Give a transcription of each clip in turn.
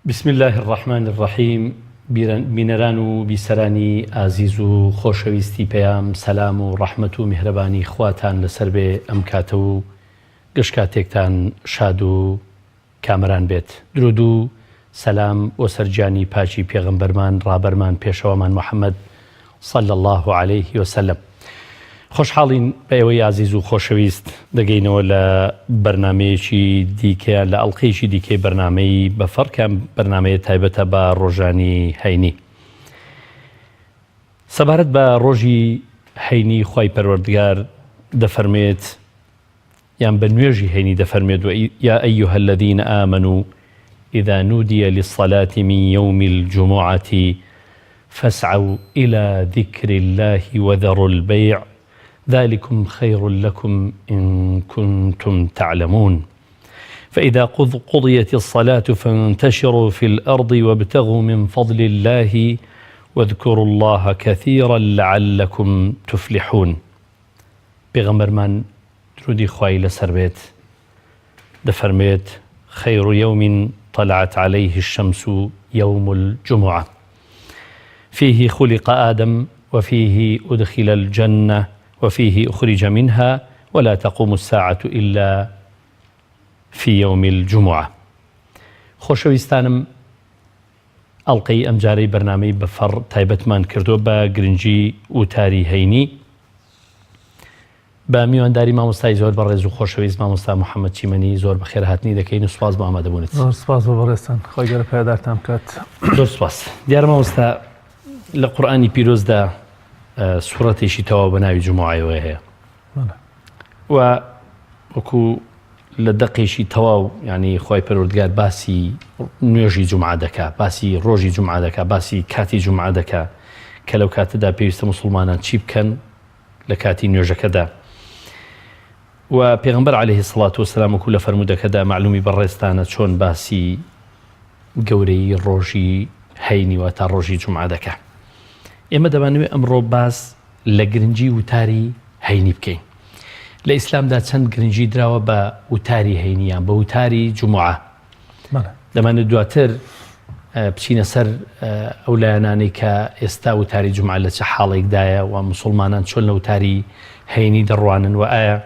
بسم اللە الرحمن الرحیم بینەران و بیسەرانی ئازیز و خۆشەویستی پەیام سەلام و ڕەحمەت و میهرەبانی خواتان لەسەر بێ ئەم کاتە و گشت کاتێکتان شاد و کامەران بێت. درود و سەلام بۆ سەر گیانی پاکی پێغەمبەرمان ڕابەرمان پێشەوامان محمد صلی اللە علیه وسلم. خۆشحاڵین بە ئێوەی ئازیز و خۆشەویست دەگەینەوە لە بەرنامەیەکی دیکە لە ئەڵقەیەکی دیکەی بەرنامەی بەفەڕ کە ئەم بەرنامەیە تایبەتە بە ڕۆژانی هەینی. سەبارەت بە ڕۆژی هەینی خوای پەروەردگار دەفەرموێت یان بە نوێژی هەینی دەفەرموێت، یا ایها الذین آمنوا اذا نودی للصلاة من یوم الجمعة فاسعوا الی ذکر اللە وذروا البیع ذلکم خیر لکم ان کنتم تعلمون فاذا قضیت الصلاة فانتشروا فی الارض وابتغوا من فضل اللە واذکروا اللە کثیرا لعلکم تفلحون. پێغەمبەرمان درودی خوای لەسەر بێت دەفەرموێت، خیر یوم طلعت علیه الشمس یوم الجمعە فیه خلق آدم وفیه ادخل الجنە وفیه اخرج منها ولا تقوم الساعة الا فی یوم الجمعە. خۆشەویستانم ئەڵقەی ئەمجارەی بەرنامەی بەفەڕ تایبەتمان کردووە بە گرنگی وتاری هەینی بە میوانداری مامۆستای زۆر بەڕێز و خۆشەویست مامۆستا محەممەد چیمەنی زۆر بەخێرهاتنی دەکەین و سوپاس بۆ ئامادەبوونت. زۆر سپاس بۆ بەڕێزتان خوای گەورە پایەدارتان بکات. زۆر سپاس. دیارە مامۆستا لە قورئانی پیرۆزدا سوڕەتێکی تەواو بە ناوی جومعەوە هەیە. و وەکو لە دەقێکی تەواو یعنی خوای پەروەردگار باسی نوێژی جومعە دەکا باسی ڕۆژی جومعە دەکا باسی کاتی جومعە دەکا کە لەو کاتەدا پێویستە موسڵمانان چی بکەن لە کاتی نوێژەکەدا و پێغمبەر عليه الصلاة والسلام وەکو لە فەرموودەکەدا معلومی بەڕێزتانە چۆن باسی گەورەی ڕۆژی هەینی واتە ڕۆژی جومعە دەکا ئێمە دەمانەوێت ئەمڕۆ باس لە گرنگی وتاری هەینی بکەین. لە ئیسلامدا چەند گرنگی دراوە بە وتاری هەینی یان بە وتاری جومعە. دەمانێت دواتر بچینە سەر ئەو لایەنانەی کە ئێستا وتاری جومعە لە چ حاڵێکدایە و موسڵمانان چۆن لە وتاری هەینی دەڕوانن و ئایا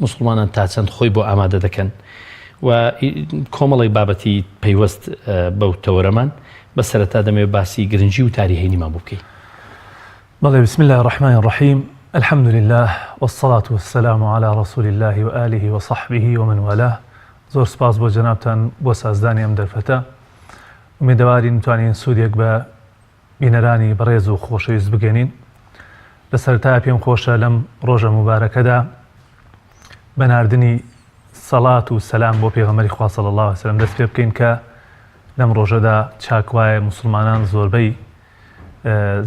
موسڵمانان تا چەند خۆی بۆ ئامادە دەکەن و کۆمەڵێک بابەتی پەیوەست بەو تەوەرەمان بە سەرەتا دەمەوێت باسی گرنگی وتاری هەینیمان بۆ بکەی. بەڵێ بسم اللە الرحمن الرحیم الحمد للە والصلاة والسلام علی رسول اللە وآله وصحبه ومن والاه زۆر سوپاس بۆ جەنابتان بۆ سازدانی ئەم دەرفەتە ئومێدەوارین بتوانین سوودێک بە بینەرانی بەڕێز و خۆشەویست بگەنین لە سەرەتایا پێم خۆشە لەم ڕۆژە موبارەکەدا بە ناردنی سەڵات و سەلام بۆ پێغەمبەری خوا صلی اللە علیه وسلم دەست پێ بکەین کە لەم ڕۆژەدا چاک وایە موسڵمانان زۆربەی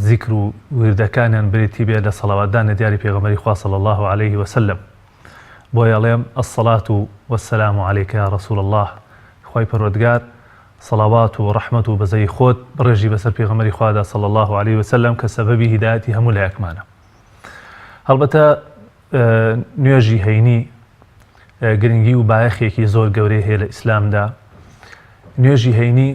زیکر و ویردەکانیان بریتی بێ لە سەڵەواتدان لە دیاری پێغەمبەری خوا صلی اللە علیه وسلم بۆیە ئەڵێم الصلاة والسلام علیک یا رسول اللە خوای پەروەردگار سەڵاوات و ڕەحمەت و بەزەیی خۆت بڕێژی بەسەر پێغەمبەری خوادا صلی اللە علیه وسلم کە سەبەبی هیدایەتی هەموو لایەکمانە. هەڵبەتە نوێژی هەینی گرنگی و بایەخێکی زۆر گەورەی هەیە لە ئیسلامدا. نوێژی هەینی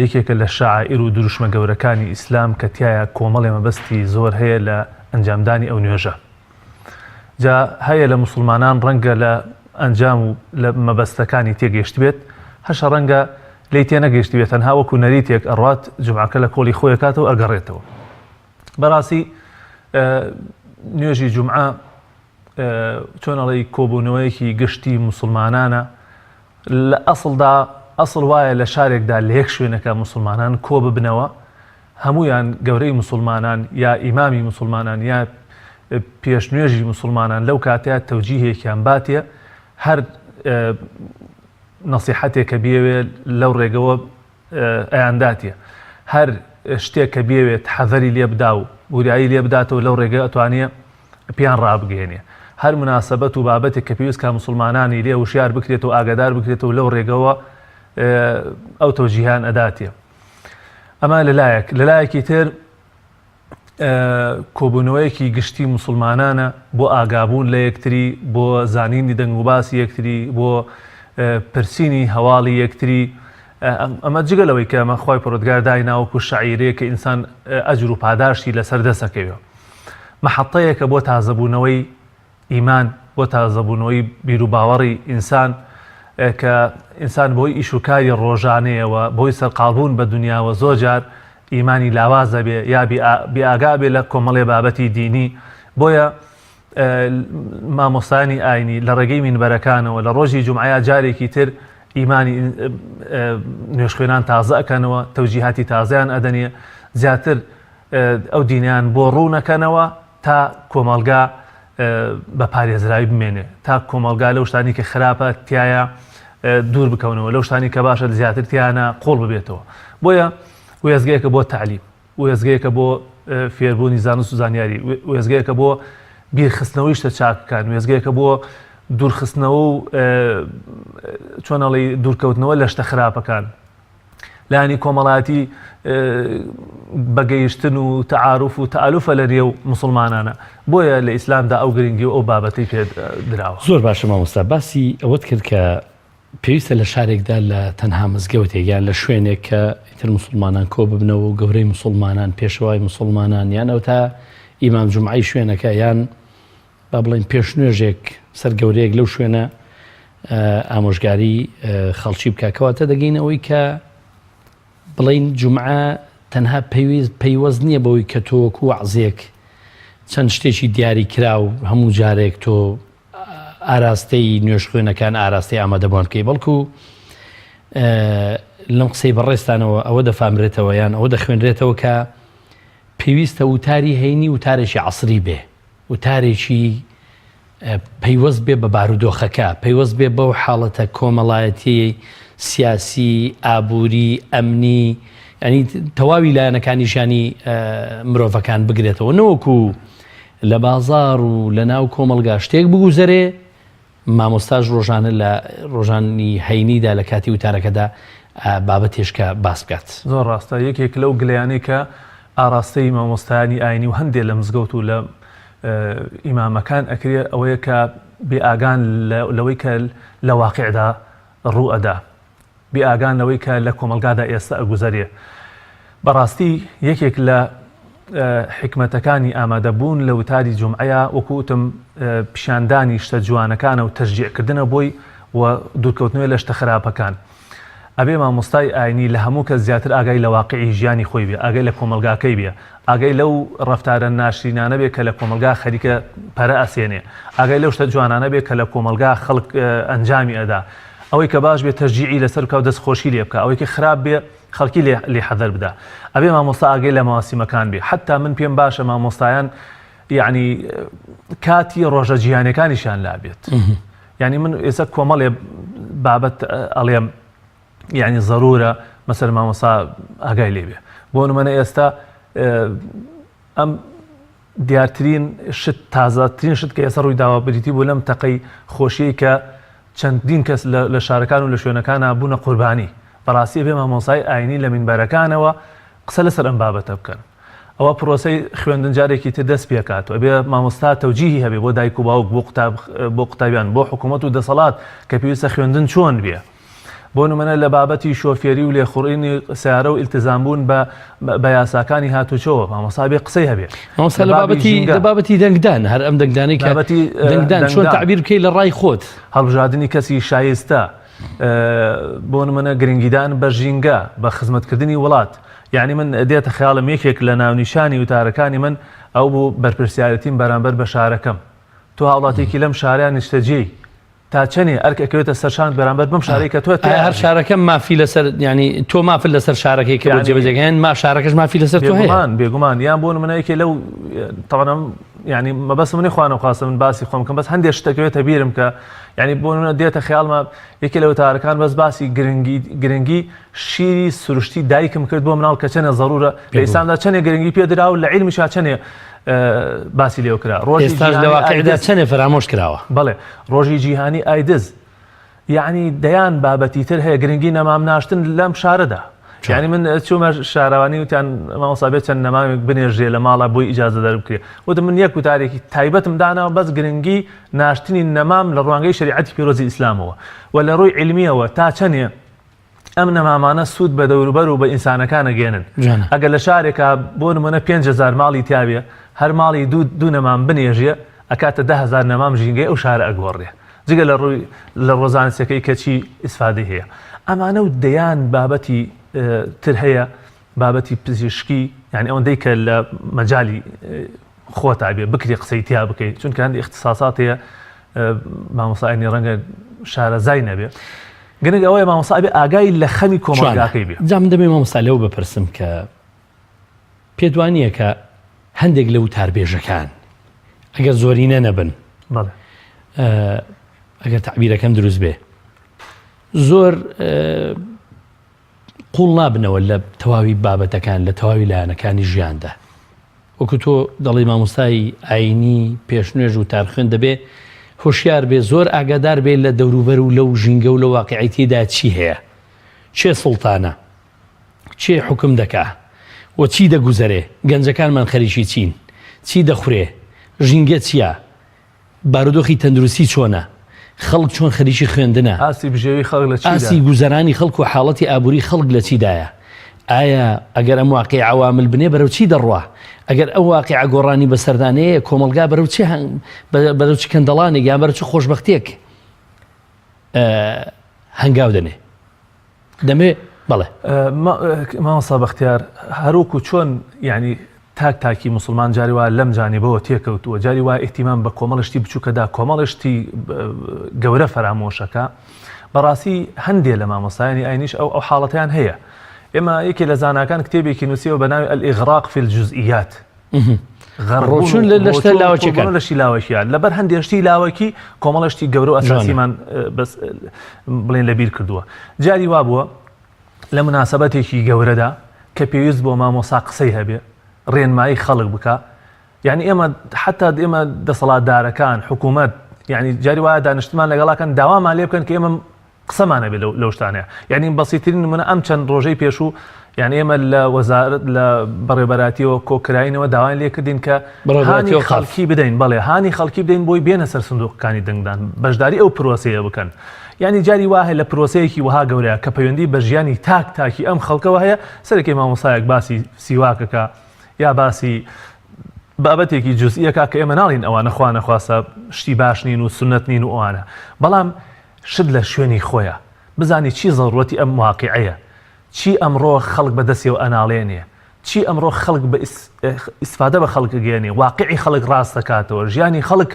یەکێکە لە شەعائیر و دروشمە گەورەکانی ئیسلام کە تیایا کۆمەڵێ مەبەستی زۆر هەیە لە ئەنجامدانی ئەو نوێژە. جا هەیە لە موسڵمانان ڕەنگە لە ئەنجام و لە مەبەستەکانی تێگەیشتبێت، هەشە ڕەنگە لێی تێنەگەیشتبێت تەنها وەکو نەریتێک ئەڕوات جومعەکە لە کۆڵی خۆی ئەکاتەوە ئەگەڕێتەوە. بەڕاستی نوێژی جومعە چۆن ئەڵێی کۆبوونەوەیەکی گشتی موسڵمانانە لە ئەسڵدا ئەسڵ وایە لە شارێکدا لە یەک شوێنەکە موسڵمانان کۆ ببنەوە هەموویان گەورەی موسڵمانان یا ئیمامی موسڵمانان یا پێشنوێژی موسڵمانان لەو کاتەیا تەوجیهێکیان باتێ هەر نەسیحەتێک کە بیەوێ لەو ڕێگەوە ئەیانداتێ هەر شتێک کە بیەوێت حەزەری لێ بدا و وریایی لێ بداتەوە لەو ڕێگە ئەتوانێ پێیان ڕابگەیەنێ هەر مناسبەت و بابەتێک کە پێویست کا موسڵمانانی لێ وشیار بکرێتەوە ئاگادار بکرێتەوە لەو ڕێگەوە ئەو تەوجیهان ئەداتێ ئەمە لەلایەک لەلایەکی تر کۆبوونەوەیەکی گشتی موسڵمانانە بۆ ئاگابوون لە یەکتری بۆ زانینی دەنگ و باسی یەکتری بۆ پرسینی هەواڵی یەکتری. ئەمە جگە لەوەی کە ئەمە خوای پەروەردگار داینا وەکو شەعیرەیە کە ئینسان ئەجر و پاداشتی لەسەر دەست ئەکەوێ. مەحەتەیەکە بۆ تازەبوونەوەی ئیمان، بۆ تازەبوونەوەی بیروباوەڕی ئینسان کە ئینسان بەهۆی ئیش و کاری ڕۆژانەیەوە، بەهۆی سەرقاڵبوون بە دونیاوە زۆر جار ئیمانی لاواز ئەبێ یا بێئاگا ئەبێ لە کۆمەڵێ بابەتی دینی. بۆیە مامۆستایانی ئاینی لە ڕێگەی مینبەرەکانەوە لە ڕۆژی جومعەیا جارێکی تر ئیمانی نوێژخوێنان تازە ئەکەنەوە، تەوجیهاتی تازەیان ئەدەنێ، زیاتر ئەو دینیان بۆ ڕوون ئەکەنەوە تا کۆمەڵگا بە پارێزراوی بمێنێ، تا کۆمەڵگا لەو شتانی کە خراپە تایە دوور بکەونەوە، لەو شتانی کە باشە زیاتر تیانە قوڵ ببێتەوە. بۆیە وێستگەیەکە بۆ تەعلیم. وێستگەیەکە بۆ فێربوونی زانست و زانیاری، وێستگەیەکە بۆ بیرخستنەوەی شتە چاکەکان، وێستگەیەکە بۆ دوورخستنەوە و چۆن ئەڵێی دوورکەوتنەوە لە شتە خراپەکان. لایەنی کۆمەڵایەتی بەگەیشتن و تەعاروف و تەئەلوفە لە نێو موسڵمانانە. بۆیە لە ئیسلامدا ئەو گرنگی و ئەو بابەتەی پێ دراوە. زۆر باشە مامۆستا باسی ئەوەت کرد کە پێویستە لە شارێکدا لە تەنها مزگەوتێک یان لە شوێنێک کە ئیتر موسڵمانان کۆ ببنەوە و گەورەی موسڵمانان، پێشەوای موسڵمانان یان ئەوتا ئیمام جومعەی شوێنەکە یان با بڵێین پێشنوێژێک سەر گەورەیەک لەو شوێنە ئامۆژگاری خەڵکی بکە کەواتە دەگەین ئەوەی کە بڵین جومعە تەنها پێویست پەیوەست نییە بەوەی کە تۆ وەکو وەعزێک چەند شتێکی دیاری کراو هەموو جارێک تۆ ئاراستەی نوێژخوێنەکان ئاراستەی ئامادەبووان بکەی بەڵکو لەم قسەی بەڕێزتانەوە ئەوە دەفامرێتەوە یان ئەوە دەخوێنرێتەوە کە پێویستە وتاری هەینی وتارێکی عەسری بێ وتارێکی پەیوەست بێ بە بارودۆخەکە پەیوەست بێ بەو حاڵەتە کۆمەڵایەتی سیاسی ئابووری ئەمنی ینی تەواوی لایەنەکانی ژیانی مرۆڤەکان بگرێتەوە نەوەکو لە بازاڕ و لە ناو کۆمەڵگا شتێک بگوزەرێ، مامۆستاش ڕۆژانە لە ڕۆژانی هەینیدا لە کاتی وتارەکەدا بابەتێشکە باس بکات. زۆر ڕاستە، یەکێک لەو گلەیانەی کە ئاڕاستەی مامۆستایانی ئاینی و هەندێ لە مزگەوت و لە ئیمامەکان ئەکرێ ئەوەیە کە بێ ئاگان لەوەی کە لە واقیعدا ڕوو ئەدا. بێ ئاگان لەوەی کە لە کۆمەڵگادا ئێستا ئەگوزەرێ. بەڕاستی یەکێک لە حیکمەتەکانی ئامادەبوون لە وتاری جومعەیا وەکو وتم پیشاندانی شتە جوانەکانە و تەشجیعکردنە بۆی و دوورکەوتنەوەی لە شتە خراپەکان. ئەبێ مامۆستای ئاینی لە هەموو کەس زیاتر ئاگای لە واقعی ژیانی خۆی بێ، ئاگای لە کۆمەڵگاکەی بێ، ئاگای لەو ڕەفتارە ناشرینانە بێ کە لە کۆمەڵگا خەریکە پەرە ئەسێنێ، ئاگای لەو شتە جوانانە بێ کە لە کۆمەڵگا خەڵک ئەنجامی ئەدا. ئەوەی کە باش بێ تەشجیعی لەسەر بکا و دەست خۆشی لێ بکا، ئەوەی کە خراپ بێ خەڵکی لێ لێ حەزەر بدا. ئەبێ مامۆستا ئاگای لە مەواسیمەکان بێ. حەتتا من پێم باشە مامۆستایان یەعنی کاتی ڕۆژە جیهانیەکانیشیان لا بێت. یەعنی من ئێستا کۆمەڵێ بابەت ئەڵێم یەعنی زەرورە مەسەر مامۆستا ئاگای لێ بێ. بۆ نمونە ئێستا ئەم دیارترین شت تازەترین شت کە ئێستا ڕوویداوە بریتی بوو لەم تەقەی خۆشیەی کە چەندین کەس لە شارەکان و لە شوێنەکانا بوونە قوربانی. بەڕاستی ئەبێ مامۆستای ئاینی لە مینبەرەکانەوە قسە لەسەر ئەم بابەتە بکەن. ئەوە پرۆسەی خوێندن جارێکی تر دەست پێکات و ئەبێ مامۆستا تەوجیهی هەبێ بۆ دایک و باوک بۆ قوتاب بۆ قوتابیان بۆ حکوومەت و دەسەڵات کە پێویستە خوێندن چۆن بێ. بۆ نمونە لە بابەتی شۆفێری و لێخوڕینی سەیارە و ئیلتزام بوون بە بە یاساکانی هاتوچۆوە مامۆستا بێ قسەی هەبێ. مامۆستا لە بابەتی لە بابەتی دەنگدان هەر ئەم دەنگدانەی کە بابەتی دەنگدان چۆن تەعبیر بکەی لە ڕای خۆت. هەڵبژاردنی کەسی شایستە بۆ نمونە گرنگیدان بە ژینگە بە خزمەتکردنی وڵات یعنی من دێتە خەیاڵم یەکێک لە ناونیشانی وتارەکانی من ئەو بوو بەرپرسیارەتیم بەرامبەر بە شارەکەم تۆ هاوڵاتیەکی لەم شارە نیشتەجێی تا چەنێ ئەرک ئەکەوێتە سەر شانت بەرامبەر بەم شارەی کە تۆ تیا هەر شارەکە مافی لەسەر ینی تۆ مافت لەسەر شارەکەی کە بۆ جێبەجێکەن ما شارەکەش مافی لەسەر تۆ هەیە بێگومان یان بۆ نمونە یەکێ لەو تەوانم ینی مەبەستم منی خوانە خواستە من باسی خۆم کەم بەس هەندێک شتەکەوێتە بیرم کە ینی بۆ نمونە دێتە خەیاڵمە یەکێ لە وتارەکان بەس باسی گرنگی گرنگی شیری سروشتی دایکم کرد بۆ مناڵ کە چەنێ زەرورە لە ئیسلامدا چەنێ گرنگی پێ درا و لە عیلمیشا چەنێ باسی لێوە کرا ڕۆژی ئێستاش لە واقعدا چەنێ فەرامۆش کراوە. بەڵێ ڕۆژی جیهانی ئایدز یعنی دەیان بابەتی تر هەیە گرنگی نەمام ناشتن لەم شارەدا یعنی من چوومە شارەوانی وتیان مامۆستا بێ چەند نەمامێک بنێژرێ لە ماڵە بۆی ئیجازە دەربکرێ وتم من یەک وتارێکی تایبەتم داناوە بەس گرنگی ناشتنی نەمام لە ڕوانگەی شەریعەتی پیرۆزی ئیسلامەوە و لە ڕووی عیلمیەوە تا چەنێ. ئەم نەمامانە سوود بە دەوروبەر و بە ئینسانەکان ئەگەیەنن. ئەگەر لە شارێکا بۆ نموونە 5000 ماڵی تیابێ هەر ماڵی دوو دوو نەمام بنێژێ ئەکاتە 10000 نەمام ژینگەی ئەو شارە ئەگۆڕێ جگە لە ڕووی لە ڕووە زانستیەکەی کە چی ئیسفادەی هەیە. ئەمانە و دەیان بابەتی تر هەیە بابەتی پزیشکی یانی ئەوەندەی کە لە مەجالی خۆتا بێ بکرێ قسەی تیا بکەیت چونکە هەندی اختصاصات هەیە مامۆسایانی ڕەنگە شارەزای نەبێ گرنگ ئەوەیە مامۆسا بێ ئاگای لە خەمی کۆمەڵگاکەی بێ. جا من دەمەوێ مامۆستا لەوە بپرسم کە پێت وا نییە کە هەندێک لە وتاربێژەکان ئەگەر زۆرینە نەبن ئەگەر تەعبیرەکەم دروست بێ زۆر قوڵ نابنەوە لە تەواوی بابەتەکان لە تەواوی لایەنەکانی ژیاندا وەکو تۆ دەڵێی مامۆستای ئاینی پێشنوێژ و تارخوێن دەبێ هۆشیار بێ زۆر ئاگادار بێ لە دەوروبەر و لەو ژینگە و لە واقعی تێدا چی هەیە چێ سوڵتانە چێ حکم دەکا و چی دەگوزەرێ گەنجەکانمان خەریکی چین چی دەخورێ ژینگە چییە بارودۆخی تەندروستی چۆنە؟ خەڵک چۆن خەریکی خوێندنە؟ ئاستی بژێوی خەڵک لە چیدایە؟ ئاستی گوزەرانی خەڵک و حاڵەتی ئابووری خەڵک لە چیدایە؟ ئایا ئەگەر ئەم واقیعە وا مل بنێ بەرەو چی دەڕوا؟ ئەگەر ئەو واقیعە گۆڕانی بەسەردا نەیە کۆمەڵگا بەرەو چ بەرەو چ کەندەڵانێک یان بەرەو چ خۆشبەختیەک هەنگاو دەنێ؟ دەمەوێ بەڵێ. مامۆستا بەختیار هەروەکو چۆن یعنی تاک تاکی موسڵمان جاری وایە لەم جانیبەوە تێکەوتووە جاری وایە ئیهتیمام بە کۆمەڵە شتی بچووکەدا کۆمەڵە شتی گەورە فەرامۆشەکە بەڕاستی هەندێ لە مامۆستایانی ئاینیش ئەو ئەو حاڵەتیان هەیە ئێمە یەکێ لە زاناکان کتێبێکی نووسیەوە بە ناوی الإغراق في الجزئیات ڕۆچون لە شتە لاوەکیەکان لە شتی لاوەکیە لەبەر هەندێک شتی لاوەکی کۆمەڵە شتی گەورە و ئەساسیمان بەس بڵێن لەبیر کردووە جاری وا بووە لە مناسبەتێکی گەورەدا کە پێویست بۆ مامۆسا قسەی هەبێ ڕێنمایی خەڵک بکە یعنی ئێمە حتا ئێمە دەسەڵاتدارەکان حکوومەت یعنی جاری وایە دانیشتمان لەگەڵاکەن داوامان لێ بکەن کە ئێمە قسەمان هەبێ لەو شتانەیە یعنی بەسیترین نمونە ئەم چەند ڕۆژەی پێشوو یعنی ئێمە لە وەزارەت لە بەڕێبەراتیەوە کۆکراینەوە داوایان لێکردین کە هانی خەڵکی بدەین بەڵێ هانی خەڵکی بدەین بۆی بێنە سەر سندوقەکانی دەنگدان بەشداری ئەو پرۆسەیە بکەن یعنی جاری وا هەیە لە پرۆسەیەکی وەها گەورەیە کە پەیوەندی بە ژیانی تاک تاکی ئەم خەڵکەوە هەیە سەرەکی مامۆسایەک باسی سیواکەکە یا باسی بابەتێکی جزئیەکە کە ئێمە ناڵین ئەوانە خوا نەخواستە شتی باش نین و سنت نین و ئەوانە بەڵام شت لە شوێنی خۆیە بزانی چی زەڕوەتی ئەم واقیعەیە چی ئەمڕۆ خەڵک بە دەستیەوە ئەناڵێنێ چی ئەمڕۆ خەڵک بە ئیسفادە بە خەڵک ئەگەیەنێ واقعی خەڵک ڕاست دەکاتەوە ژیانی خەڵک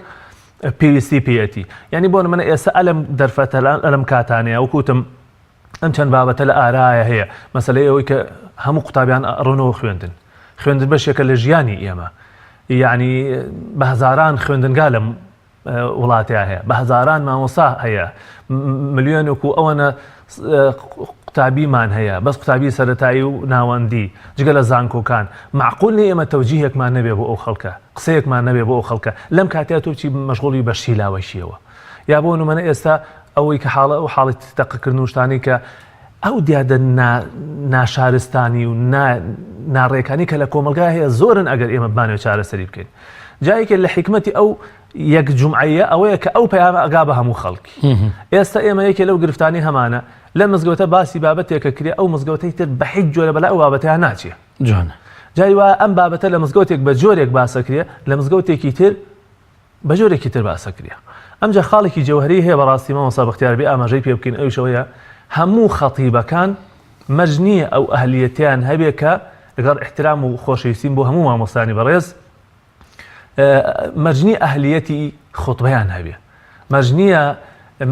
پێویستی پێیەتی یعنی بۆ نمونە ئێستا ئەلم دەرفەتە ئەلم کاتانەیە وەکوتم ئەم چەند بابەتە لە ئارایە هەیە مەسلەی ئەوەی کە هەموو قوتابیان ئەڕۆنەوە خوێندن خوێندن بەشێکە لە ژیانی ئێمە یعنی بە هەزاران خوێندنگا لەم وڵاتیا هەیە بە هەزاران مامۆسا هەیە ملیۆنێک و ئەوەنە قوتابیمان هەیە بەس قوتابی سەتایی و ناوەندی جگە لە زانکۆکان معقول نیە ئێمە تەوجیهێکمان نەبێ بۆ ئەو خەڵکە قسەیەکمان نەبێ بۆ ئەو خەڵکە لەم کاتیا تۆ بچی مەشغوڵی بە شتی لاوەکیەوە یا بۆ نمونە ئێستا ئەوەی کە حاڵە ئەو حاڵی تەقەکردن و شتانی کە ئەو دیاردە ناشارستانی و ناڕێکانی کە لە کۆمەلگا هەیە زۆرن ئەگەر ئێمە بمانەوێت چارەسەری بکەین جا یەکێ لە حیکمەتی ئەو یەک جومعەیە ئەوەیە کە ئەو پەیامە ئەگا بە هەموو خەڵکی ئێستا ئێمە یەکێ لەو گرفتانی هەمانە لە مزگەوتە باسی بابەتێکە کرێ ئەو مزگەوتەی تر بە هیچ جۆرە بەلا ئەو بابەتەیان ناچێ جوانە جاری وایە ئەم بابەتە لە مزگەوتێک بە جۆرێک باسەکرێ لە مزگەوتێکی تر بە جۆرێکی تر باسەکرێ ئەمجا خاڵێکی جەوهری هەیە بەڕاستی مامۆستا بەختیار بێ ئاماژەی پێ بکەین ئەویش ئەوەیە هەموو خەتیبەکان مەرج نییە ئەو ئەهلیەتیان هەبێ کە لەگەڵ ئیحترام و خۆشەویستیم بۆ هەموو مامۆستانی بەڕێز مەرج نییە ئەهلیەتی خوتبەیان هەبێ مەرج نییە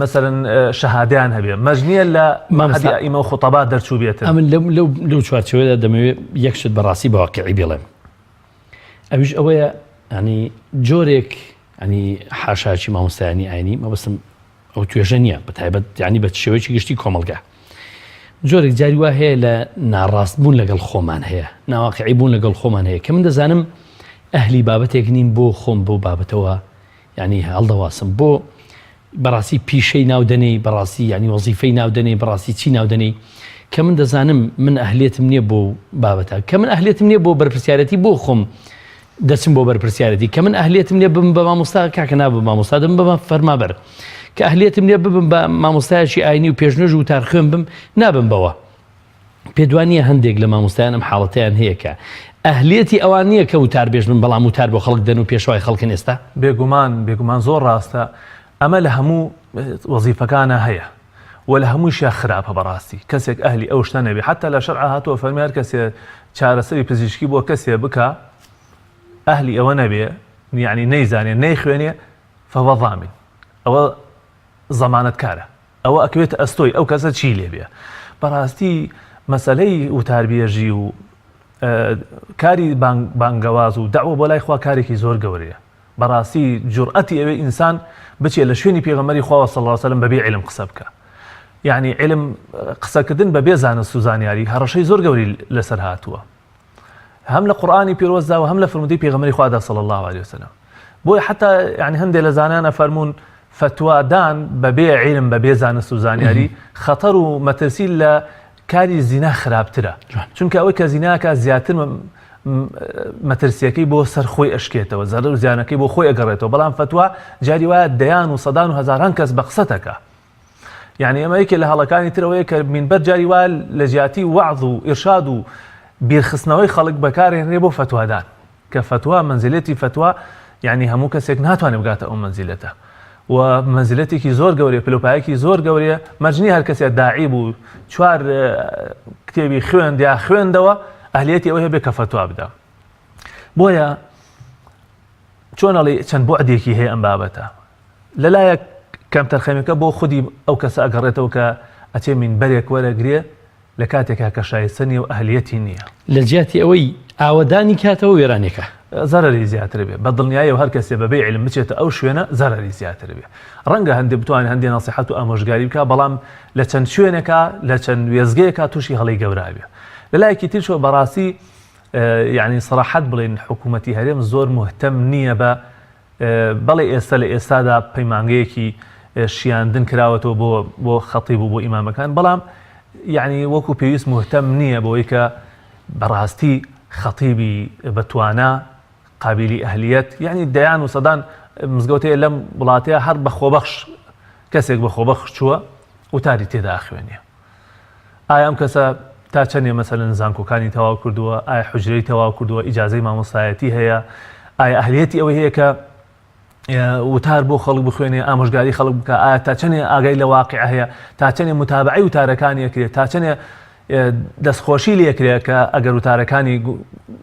مەسەرەن شەهادەیان هەبێ مەرج نییە لە مامەدی ئیمە و خوتەبا دەرچوو بێتن ئەمن لەو لەو لەو چوارچێوەدا دەمەوێت یەک شت بەڕاستی بە واقعی بڵێم ئەویش ئەوەیە ینی جۆرێک ینی حاشاچی مامۆستایانی ئاینی مەبەستم ئەو توێژە نییە بە تایبەت یانی بە شێوەیەکی گشتی کۆمەڵگا جۆرێک جاری وا هەیە لە ناڕاست بوون لەگەڵ خۆمان هەیە ناواقعی بوون لەگەڵ خۆمان هەیە کە من دەزانم ئەهلی بابەتێک نیم بۆ خۆم بۆ بابەتەوە یعنی هەڵدەواسم بۆ بەڕاستی پیشەی ناو دەنێی بەڕاستی یعنی وەزیفەی ناو دەنێی بەڕاستی چی ناو دەنێی کە من دەزانم من ئەهلێتم نییە بۆ بابەتە کە من ئەهلێتم نییە بۆ بەرپرسیارەتی بۆ خۆم دەچم بۆ بەرپرسیارەتی کە من ئەهلیەتم نیە ببم بە مامۆستا کاکە نابم مامۆستا دەبم بە فەرمابەر. کە ئەهلیەتم نییە ببم بە مامۆستایەکی ئاینی و پێشنوێژ و وتارخوێن بم نابم بەوە. پێت وا نییە هەندێک لە مامۆستایان ئەم حاڵەتەیان هەیە کە ئەهلیەتی ئەوان نییە کە وتاربێژ بن بەڵام وتار بۆ خەڵک دەن و پێشەوای خەڵکن ئێستا؟ بێگومان بێگومان زۆر ڕاستە ئەمە لە هەموو وەزیفەکانا هەیە و لە هەموویشیا خراپە بەڕاستی کەسێک ئەهلی ئەو شتە نەبێ حەتا لە شەرعا هاتووە فەرمی هەر کەسێ چارەسەری پزیشکی بۆ کەسێ بکا ئەهلی ئەوە نەبێ یعنی نەیزانێ نەیخوێنێ فهو ضامن ئەوە زەمانەتکارە ئەوە ئەکەوێتە ئەستۆی ئەو کەسە چی لێ بێ. بەڕاستی مەسەلەی وتاربێژی و کاری بانگەواز و دەعوە بۆ لای خوا کارێکی زۆر گەورەیە. بەڕاستی جورئەتی ئەوێ ئینسان بچێ لە شوێنی پێغەمبەری خواوە صلی اللە علیه وسلم بەبێ عیلم قسە بکا. یعنی عیلم قسەکردن بەبێ زانست و زانیاری هەڕەشەی زۆر گەورەی لەسەر هاتووە. هەم لە قورئانی پیرۆزدا و هەم لە فرموودەی پێغەمبەری خوادا صلی اللە علیه وسلم. بۆیە حتا یعنی هەندێک لە زانایان ئەفەرموون فەتوادان بەبێ عیلم بەبێ زانست و زانیاری خەتەر و مەترسی لە کاری زینا خراپترە چونکە ئەوەی کە زیناکە زیاتر مەترسیەکەی بۆ سەر خۆی ئەشکێتەوە زەرەر و زیانەکەی بۆ خۆی ئەگەڕێتەوە بەڵام فەتوا جاری وایە دەیان و سەدان و هەزاران کەس بە قسەتەکە یعنی ئەمە یەکێ لە هەڵەکانی ترەوەیە کە مینبەر جاری وایە لە جیاتی وەعظ و ئیرشاد و بیرخستنەوەی خەڵک بەکارهێنرێ بۆ فەتوادان کە فەتوا مەنزیلەتی فەتوا یعنی هەموو کەسێک ناتوانێت بگاتە ئەو مەنزیلەتە و مەنزیلەتێکی زۆر گەورەیە پلوپایەکی زۆر گەورەیە مەرج نییە هەر کەسێک داعی بوو چوار کتێبی خوێند یا خوێندەوە ئەهلیەتی ئەوەی هەبێ کە فەتوا بدا بۆیە چۆن ئەڵێ چەند بوعدێکی هەیە ئەم بابەتە لەلایەک کەمتەرخەمیەکە بۆ خودی ئەو کەسە ئەگەڕێتەوە کە ئەچێ مینبەرێک وەرەگرێ لە کاتێکا کە شایستە نیە و ئەهلیەتی نیە. لە جیاتی ئەوەی ئاوەدانی کاتەوە وێرانی کا. زەرەری زیاتر بێ. بە دڵنیایەوە هەر کەسێ بە بێ عیلم بچێتە ئەو شوێنە زەرەری زیاتر بێ. ڕەنگە هەندێ بتوانێ هەندێ نەسیحەت و ئامۆژگاری بکا بەڵام لە چەند شوێنێکا لە چەند وێستگەیەکا تووشی هەڵەی گەورە ئەبێ. لە لایەکی تریشەوە بەڕاستی یانی سەراحەت بڵێین حکوومەتی هەرێم زۆر موهتەم نییە بە بەڵێ ئێستا لە ئێستادا پەیمانگەیەکی شیاندن کراوەتەوە بۆ بۆ خەتیب و بۆ ئیمامەکان بەڵام یعنی وەکو پێویست مهتەم نییە بۆی کە بەڕاستی خەتیبی بەتوانا قابلی ئەهلیەت یعنی دەیان و سەدان مزگەوتەیە لەم وڵاتەیە هەر بە خۆبەخش کەسێک بە خۆبەخش چووە وتاری تێدا ئەخوێنێ ئایا ئەم کەسە تا چەندێ مەسەلەن زانکۆکانی تەواو کردووە ئایا حوجرەی تەواو کردووە ئیجازەی مامۆستایەتی هەیە ئایا ئەهلیەتی ئەوەی هەیە کە وتار بۆ خەڵک بخوێنێ ئامۆژگاری خەڵک بکە ئایا تا چەندێ ئاگای لە واقع هەیە تا چەندێ متابعی وتارەکانی ئەکرێت تا چەندێ دەستخۆشی لێکرێ کە ئەگەر وتارەکانی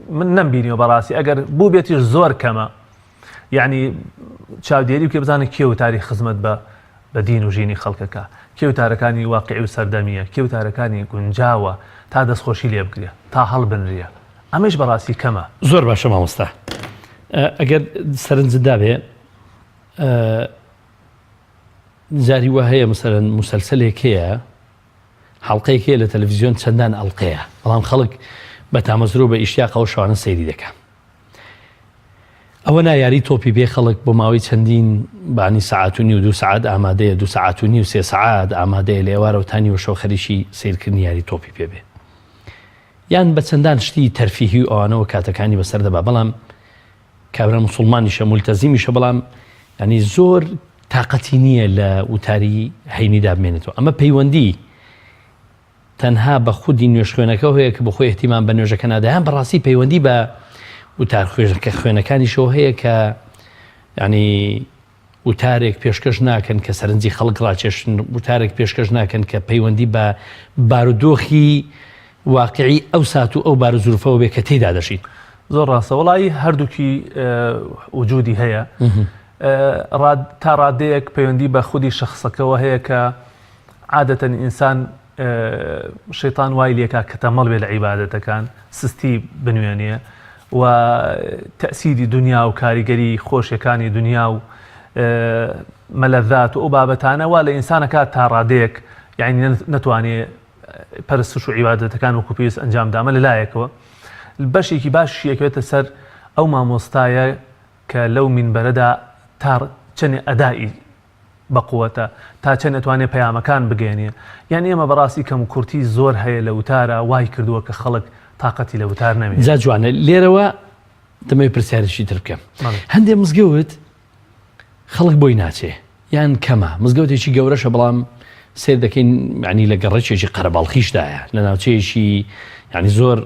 من نەمبینیوە بەڕاستی ئەگەر بوو بێتیش زۆر کەمە یەعنی چاودێری بکەی بزانە کێ وتاری خزمەت بە بە دین و ژینی خەڵکەکە کێ وتارەکانی واقعی و سەردەمیە کێ وتارەکانی گونجاوە تا دەستخۆشی لێ بگرێ تا هەڵبنرێ ئەمەیش بەڕاستی کەمە. زۆر باشە مامۆستا ئەگەر سەرنجت دابێ جاری وا هەیە مەسەلەن موسەلسەلێک هەیە حەڵقەیەک هەیە لە تەلەفزیۆن چەندان ئەڵقەیە بەڵام خەڵک بە تامەزرۆ بە ئیشتیاقەوە شەوانە سەیری دەکا ئەوە نا یاری تۆپی پێ خەڵک بۆ ماوەی چەندین بانی سەعات و نیو دوو سەعات ئامادەیە دوو سەعات و نیو سێ سەعات ئامادەیە لە ئێوارەوە تا نیوە شەو خەریکی سەیرکردنی یاری تۆپی پێ بێ یان بە چەندان شتی تەرفیهی و ئەوانەوە کاتەکانی بەسەر دەبا بەڵام کابرا مسلمانیشە ملتەزیمیشە بەڵام ینی زۆر تااقەتی نییە لە وتاری هەینیدا بمێنێتەوە ئەمە پەیوەندی تەنها بە خودی نوێژخوێنەکەوە هەیە کە بۆخۆی ئیهتیمام بە نوێژەکە نادا یان بەڕاستی پەیوەندی بە وتار خوێنەکە خوێنەکانیشەوە هەیە کە ینی وتارێک پێشکەش ناکەن کە سەرنجی خەڵک ڕاکێشن وتارێک پێشکەش ناکەن کە پەیوەندی بە بارودۆخی واقعی ئەو سات و ئەو بارزروفەوە بێ کە تێدا دەژین. زۆر ڕاستە وڵی هەردووکی وجودی هەیە تا ڕادەیەک پەیوەندی بە خودی شخصەکەەوە هەیە کە عادەتەن ئینسان شەیتان وای لێکا کە تەمەڵ بێ لە عیبادەتەکان سستی بنوێنێ و تەسیری دنیا و کاریگەری خۆشیەکانی دنیا و مەلەذات و ئەو بابەتانە وا لە ئینسانەکە تا ڕادەیەک یعنی نەتوانێ پەرستش و عیبادەتەکان وەکو پێویست ئەنجام دامە لەلایەکەوە بەشێکی باشی یەکێتە سەر ئەو مامۆستایە کە لەو مینبەرەدا تا چەنێ ئەدائی بەقوەتە تا چەند ئەتوانێ پەیامەکان بگەیەنێ یان ئێمە بەڕاستی کەم و کورتی زۆر هەیە لە وتارا وای کردووە کە خەڵک تاقەتی لە وتار نەمێنێ. جا جوانە لێرەوە دەمەوێت پرسیارێکی تر بکەم هەندێ مزگەوت خەڵک بۆی ناچێ. یان کەمە، مزگەوتێکی گەورەشە بەڵام سەیر دەکەین یانی لە گەڕەکێکی قەرەباڵخیشدایە، لە ناوچەیەکی یانی زۆر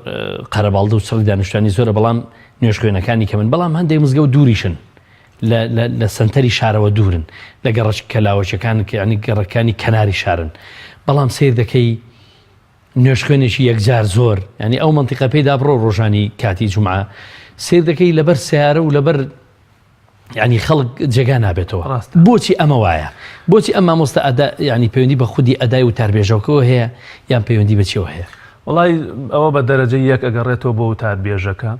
قەرەباڵدە و چڕی دانیشتوانی زۆرە بەڵام نوێژخوێنەکانی کەمن، بەڵام هەندێک مزگەوت دووریشن لە سەنتەری شارەوە دوورن لە گەڕەکە لاوەکیەکان یانی گەڕەکانی کەناری شارن بەڵام سەیر دەکەی نوێژخوێنێکی یەکجار زۆر یانی ئەو مەنتیقە پێیدا بڕۆ ڕۆژانی کاتی جومعە سەیر دەکەی لەبەر سیارە و لەبەر ینی خەڵک جێگا نابێتەوە بۆچی ئەمە وایە بۆچی ئەم مامۆستا ئەدا ینی پەیوەندی بە خودی ئەدای و تاربێژەکەەوە هەیە یان پەیوەندی بەچیەوە هەیە وڵی ئەوە بە دەرەجە یەک ئەگەڕێتەوە بۆ وتاربێژەکە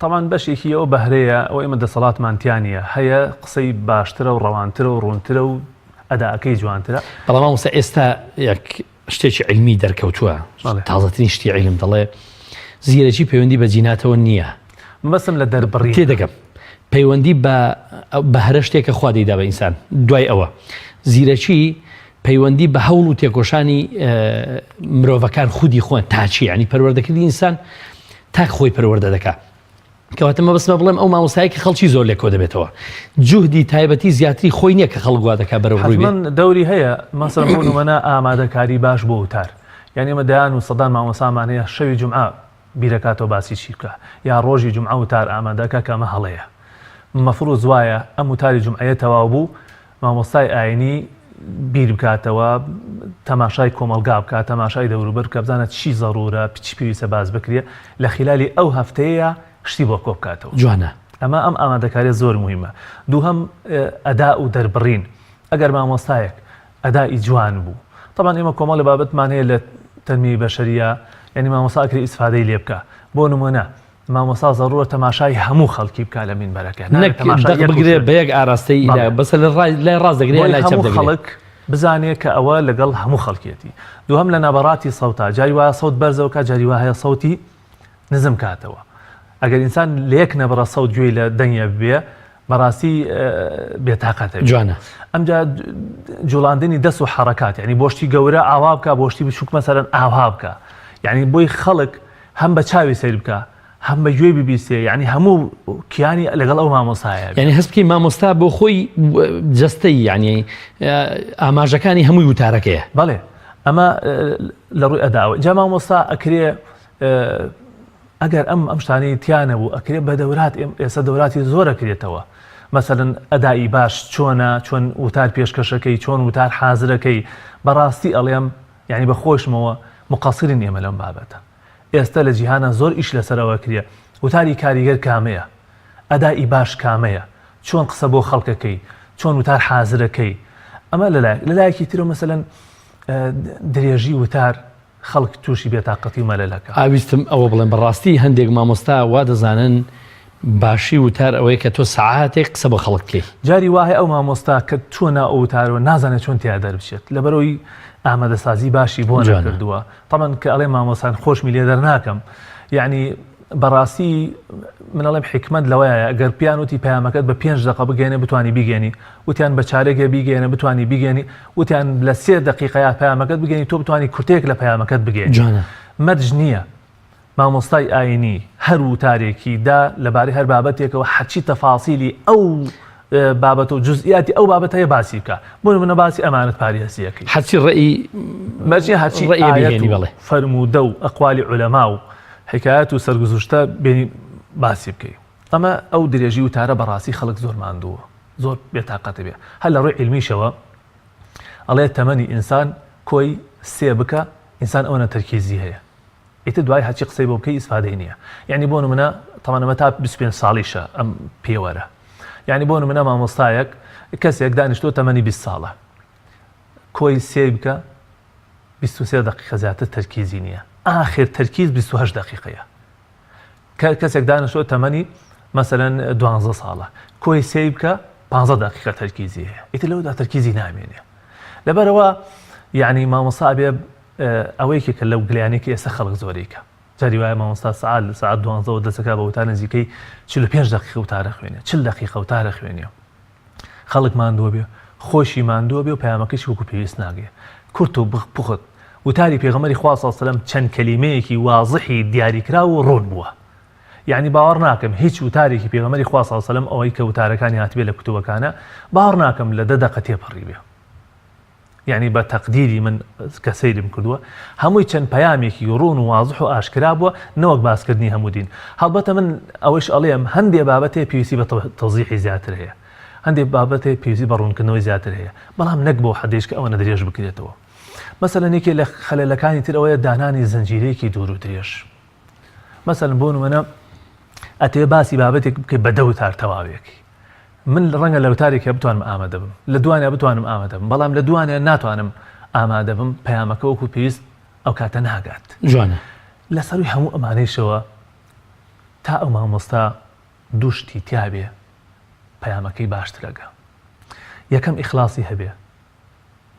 تاوان بەشێکی ئەو بەهرەیە ئەو ئێمە دەسەڵاتمان تیانە هەیە قسەی باشترە و ڕەوانترە و ڕوونترە و ئەداکەی جوانترە. بەڵام مامۆستا ئێستا یەک شتێکی عیلمی دەرکەوتووە تازەترین شتی عیلم دەڵێ زیرەکی پەیوەندی بە جیناتەوە نییە. مەبەستم لە دەربڕین. تێدەگەم پەیوەندی بە بەهرە شتێکە خوا دەیدا بە ئینسان دوای ئەوە زیرەکی پەیوەندی بە هەوڵ و تێکۆشانی مرۆڤەکان خودی خۆن تاچی ینی پەروەردەکردنی ئینسان تاک خۆی پەروەردە دەکا کەواتە مەبەستمە بڵێم ئەو مامۆستایە کە خەڵکی زۆر لێ کۆ دەبێتەوە جوهدی تایبەتی زیاتری خۆی نییە کە خەڵک وا دەکا بەرەو ڕووی بێ. حەتمەن دەوری هەیە مەسەلەن بۆ نموونە ئامادەکاری باش بۆ وتار یانی ئێمە دەیان و سەدان مامۆستامان هەیە شەوی جومعە بیرەکاتەوە باسی چی بکا یا ڕۆژی جومعە وتار ئامادەکا کە ئەمە هەڵەیە مەفروز وایە ئەم وتاری جومعەیە تەواو بوو مامۆستای ئاینی بیر بکاتەوە تەماشای کۆمەڵگا بکات تەماشای دەوروبەر بکە بزانە چی زەرورە چی پێویستە باس بکرێ لە خلالی ئەو هەفتەیە شتی بۆ کۆ بکاتەوە جوانە ئەمە ئەم ئامادەکاریە زۆر مهمە دووهەم ئەدا و دەربڕین ئەگەر مامۆستایەک ئەدائی جوان بوو تەبعەن ئێمە کۆمەڵی بابەتمان هەیە لە تەنمیەی بەشەریە یعنی مامۆستا ئەکرێ ئیسفادەی لێ بکا بۆ نمونە مامۆستا زەڕوورە تەماشای هەموو خەڵکی بکا لە مینبەرەکە نەک دەق بگرێ بە یەک ئاراستەی بەسە لە لای ڕاست دەگرێ لای چەپ دەگرێ خەڵک بزانێ کە ئەوە لەگەڵ هەموو خەڵکێتی دووهەم لە نەبەڕاتی سەوتا جاری وایە سەوت بەرزەوە کا جاری وا هەیە سەوتی نزم کاتەوە ئەگەر ئینسان لە یەک نەبڕە سەوت گوێی لە دەنگێ بێ بەڕاستی بێتاقەتە جوانە ئەمجا جوڵاندنی دەست و حەڕەکات یعنی بۆشتی گەورە ئاوا بکە بۆشتی بچوک مەسەرەن ئاوا بکە یعنی بۆی خەڵک هەم بە چاوی سەیر بکە هەم بە گوێی ببیستێ یعنی هەموو کیانی لەگەڵ ئەو مامۆستایە یعنی هەست بکەی مامۆستا بۆ خۆی جەستەی یعنی ئاماژەکانی هەمووی وتارەکەیە بەڵێ ئەمە لە ڕووی ئەداوە جا مامۆستا ئەکرێ ئەگەر ئەم ئەم شتانەی تیا نەبوو ئەکرێ بە دەورات ئێستا دەوراتی زۆر ئەکرێتەوە مەسەلەن ئەدائی باش چۆنە چۆن وتار پێشکەشەکەی چۆن وتار حازرەکەی بەڕاستی ئەڵێم یعنی بە خۆشمەوە مقەسرین ئێمە لەم بابەتە ئێستا لە جیهانە زۆر ئیش لەسەرەوە کرێ وتاری کاریگەر کامەیە ئەدائی باش کامەیە چۆن قسە بۆ خەڵکەکەی چۆن وتار حازرەکەی ئەمە لەلایەک لەلایەکی ترەوە مەسەلەن درێژی وتار خەڵک تووشی بێتاقەتی و مەلەل ئەکا. ئاویستم ئەوە بڵێم بەڕاستی هەندێک مامۆستا وا دەزانن باشی وتار ئەوەیە کە تۆ سەعاتێک قسە بۆ خەڵک بکەی. جاری وا هەیە ئەو مامۆستا کە چووە ناو ئەو وتارەوە نازانێت چۆن تیا دەربچێت لەبەرئەوەی ئامادەسازی باشی بۆ نەکردووە. تەبعەن کە ئەڵێم مامۆستان خۆشمی لێ دەرناکەم یەعنی بەڕاستی من ئەڵێم حیکمەت لەوەیە گەر پیان وتی پەیامەکەت بە پێنج دەقە بگەێنێ بتانی بیگەێنی وتیان بە چارێگە بیگەێنە بتانی بیگەێنی وتیان لە سێ دەقیقەیا پەیامەکەت بگەێنی تۆ بتانی کورتەیەک لە پەیامەکەت بگەێنی جوانە. مەرج نییە مامۆستای ئاینی هەر وتارێکی دا لەبارەی هەر بابەتێکەوە هەرچی تەفاسیلی ئەو بابەت و جزئیاتی ئەو بابەتە هەیە باسی بکا بۆ نمونە باسی ئەمانەت پارێزیەکەی هەرچی ڕێی مەرج نییە هەرچی ڕێی ئایەت بهێنی و بەڵێ. فەرموودە و ئەقوالی عولەما و حیکایەت و سەرگوزشتە بێنی باسی بکەی ئەمە ئەو درێژی وتارە بەڕاستی خەڵک زۆر ماندووە زۆر بێتاقەتە بێ هەر لە ڕووی عیلمیشەوە ئەڵێ تەمەنی ئینسان کۆی سێ بکە ئینسان ئەوەنە تەرکیزی هەیە ئیتر دوای هەرچی قسەی بۆ بکەی ئیسفادەی نییە یعنی بۆ نمونە تەمان ئەمە تا 25 ساڵیشە ئەم پێوەرە یعنی بۆ نمونە مامۆستایەک کەسێک دانیشتووە تەمەنی 20 ساڵە کۆی سێ بکە 23 دقیقە زیاتر تەرکیزی نییە ئاخر تەرکیز 28 دقیقەیە کەسێک دانیشتووە تەمەنی مەسەلەن دوانزە ساڵە کۆی سێی بکە پانزە دەقیقە تەرکیزی هەیە ئیتر لەودا تەرکیزی نامێنێ لەبەرەوە یعنی مامۆستا بێ ئەوە یەکێکە لەو گلیانەی کە ئێستا خەڵک زۆریکە جاری وایە مامۆستا سەعات لە سەعات دوانزەوە دەستەکە بە وتار نزیکەی 45 دقیقە وتارە خوێنێ 40 دقیقە وتارە خوێنێ خەڵک ماندووە بێ خۆشی ماندووە بێ و پەیامەکەشی وەکو پێویست ناگەیە کورت و پوخت وتاری پێغەمبەری خوا صلی اللە علیە وسلم چەند کەلیمەیەکی وازحی دیاریکراو و ڕوون بووە. یعنی باوەڕ ناکەم هیچ وتارێکی پێغەمبەری خوا صلی الله علیه و سلم ئەوەی کە وتارەکانی هاتبێ لە کوتوبەکانە باوەڕ ناکەم لە دە دەقە تێپەڕی بێ. یەعنی بە تەقدیری من کە سەیرم کردووە هەمووی چەند پەیامێکی ڕوون و وازح و ئاشکرا بووە نەوەک باسکردنی هەموو دین هەڵبەتە من ئەوەیش ئەڵێم هەندێ بابەتێ پێویستی بە تەوزیحی زیاتر هەیە هەندێک بابەتێ پێویستی بە ڕوونکردنەوەی زیاتر هەیە بەڵام نەک بۆ حەدێش کە ئەوەنە درێژ بکرێتەوە مەسەلەن یەکێ لە خەلەلەکانی تر ئەوەیە دانانی زنجیرەیەکی دوور و درێژ مەسەلەن بۆ نمونە ئەتەوێ باسی بابەتێک بکەیت بە دە وتار تەواوێکی من ڕەنگە لە وتارێکیا بتوانم ئامادە بم، لە دوانیا بتوانم ئامادە بم، بەڵام لە دوانیا ناتوانم ئامادە بم، پەیامەکە وەکو پێویست ئەو کاتە ناگات. جوانە. لە سەرووی هەموو ئەمانەیشەوە تا ئەو مامۆستا دوو شتی تیا بێ پەیامەکەی باشتر ئەگا. یەکەم ئیخلاسی هەبێ،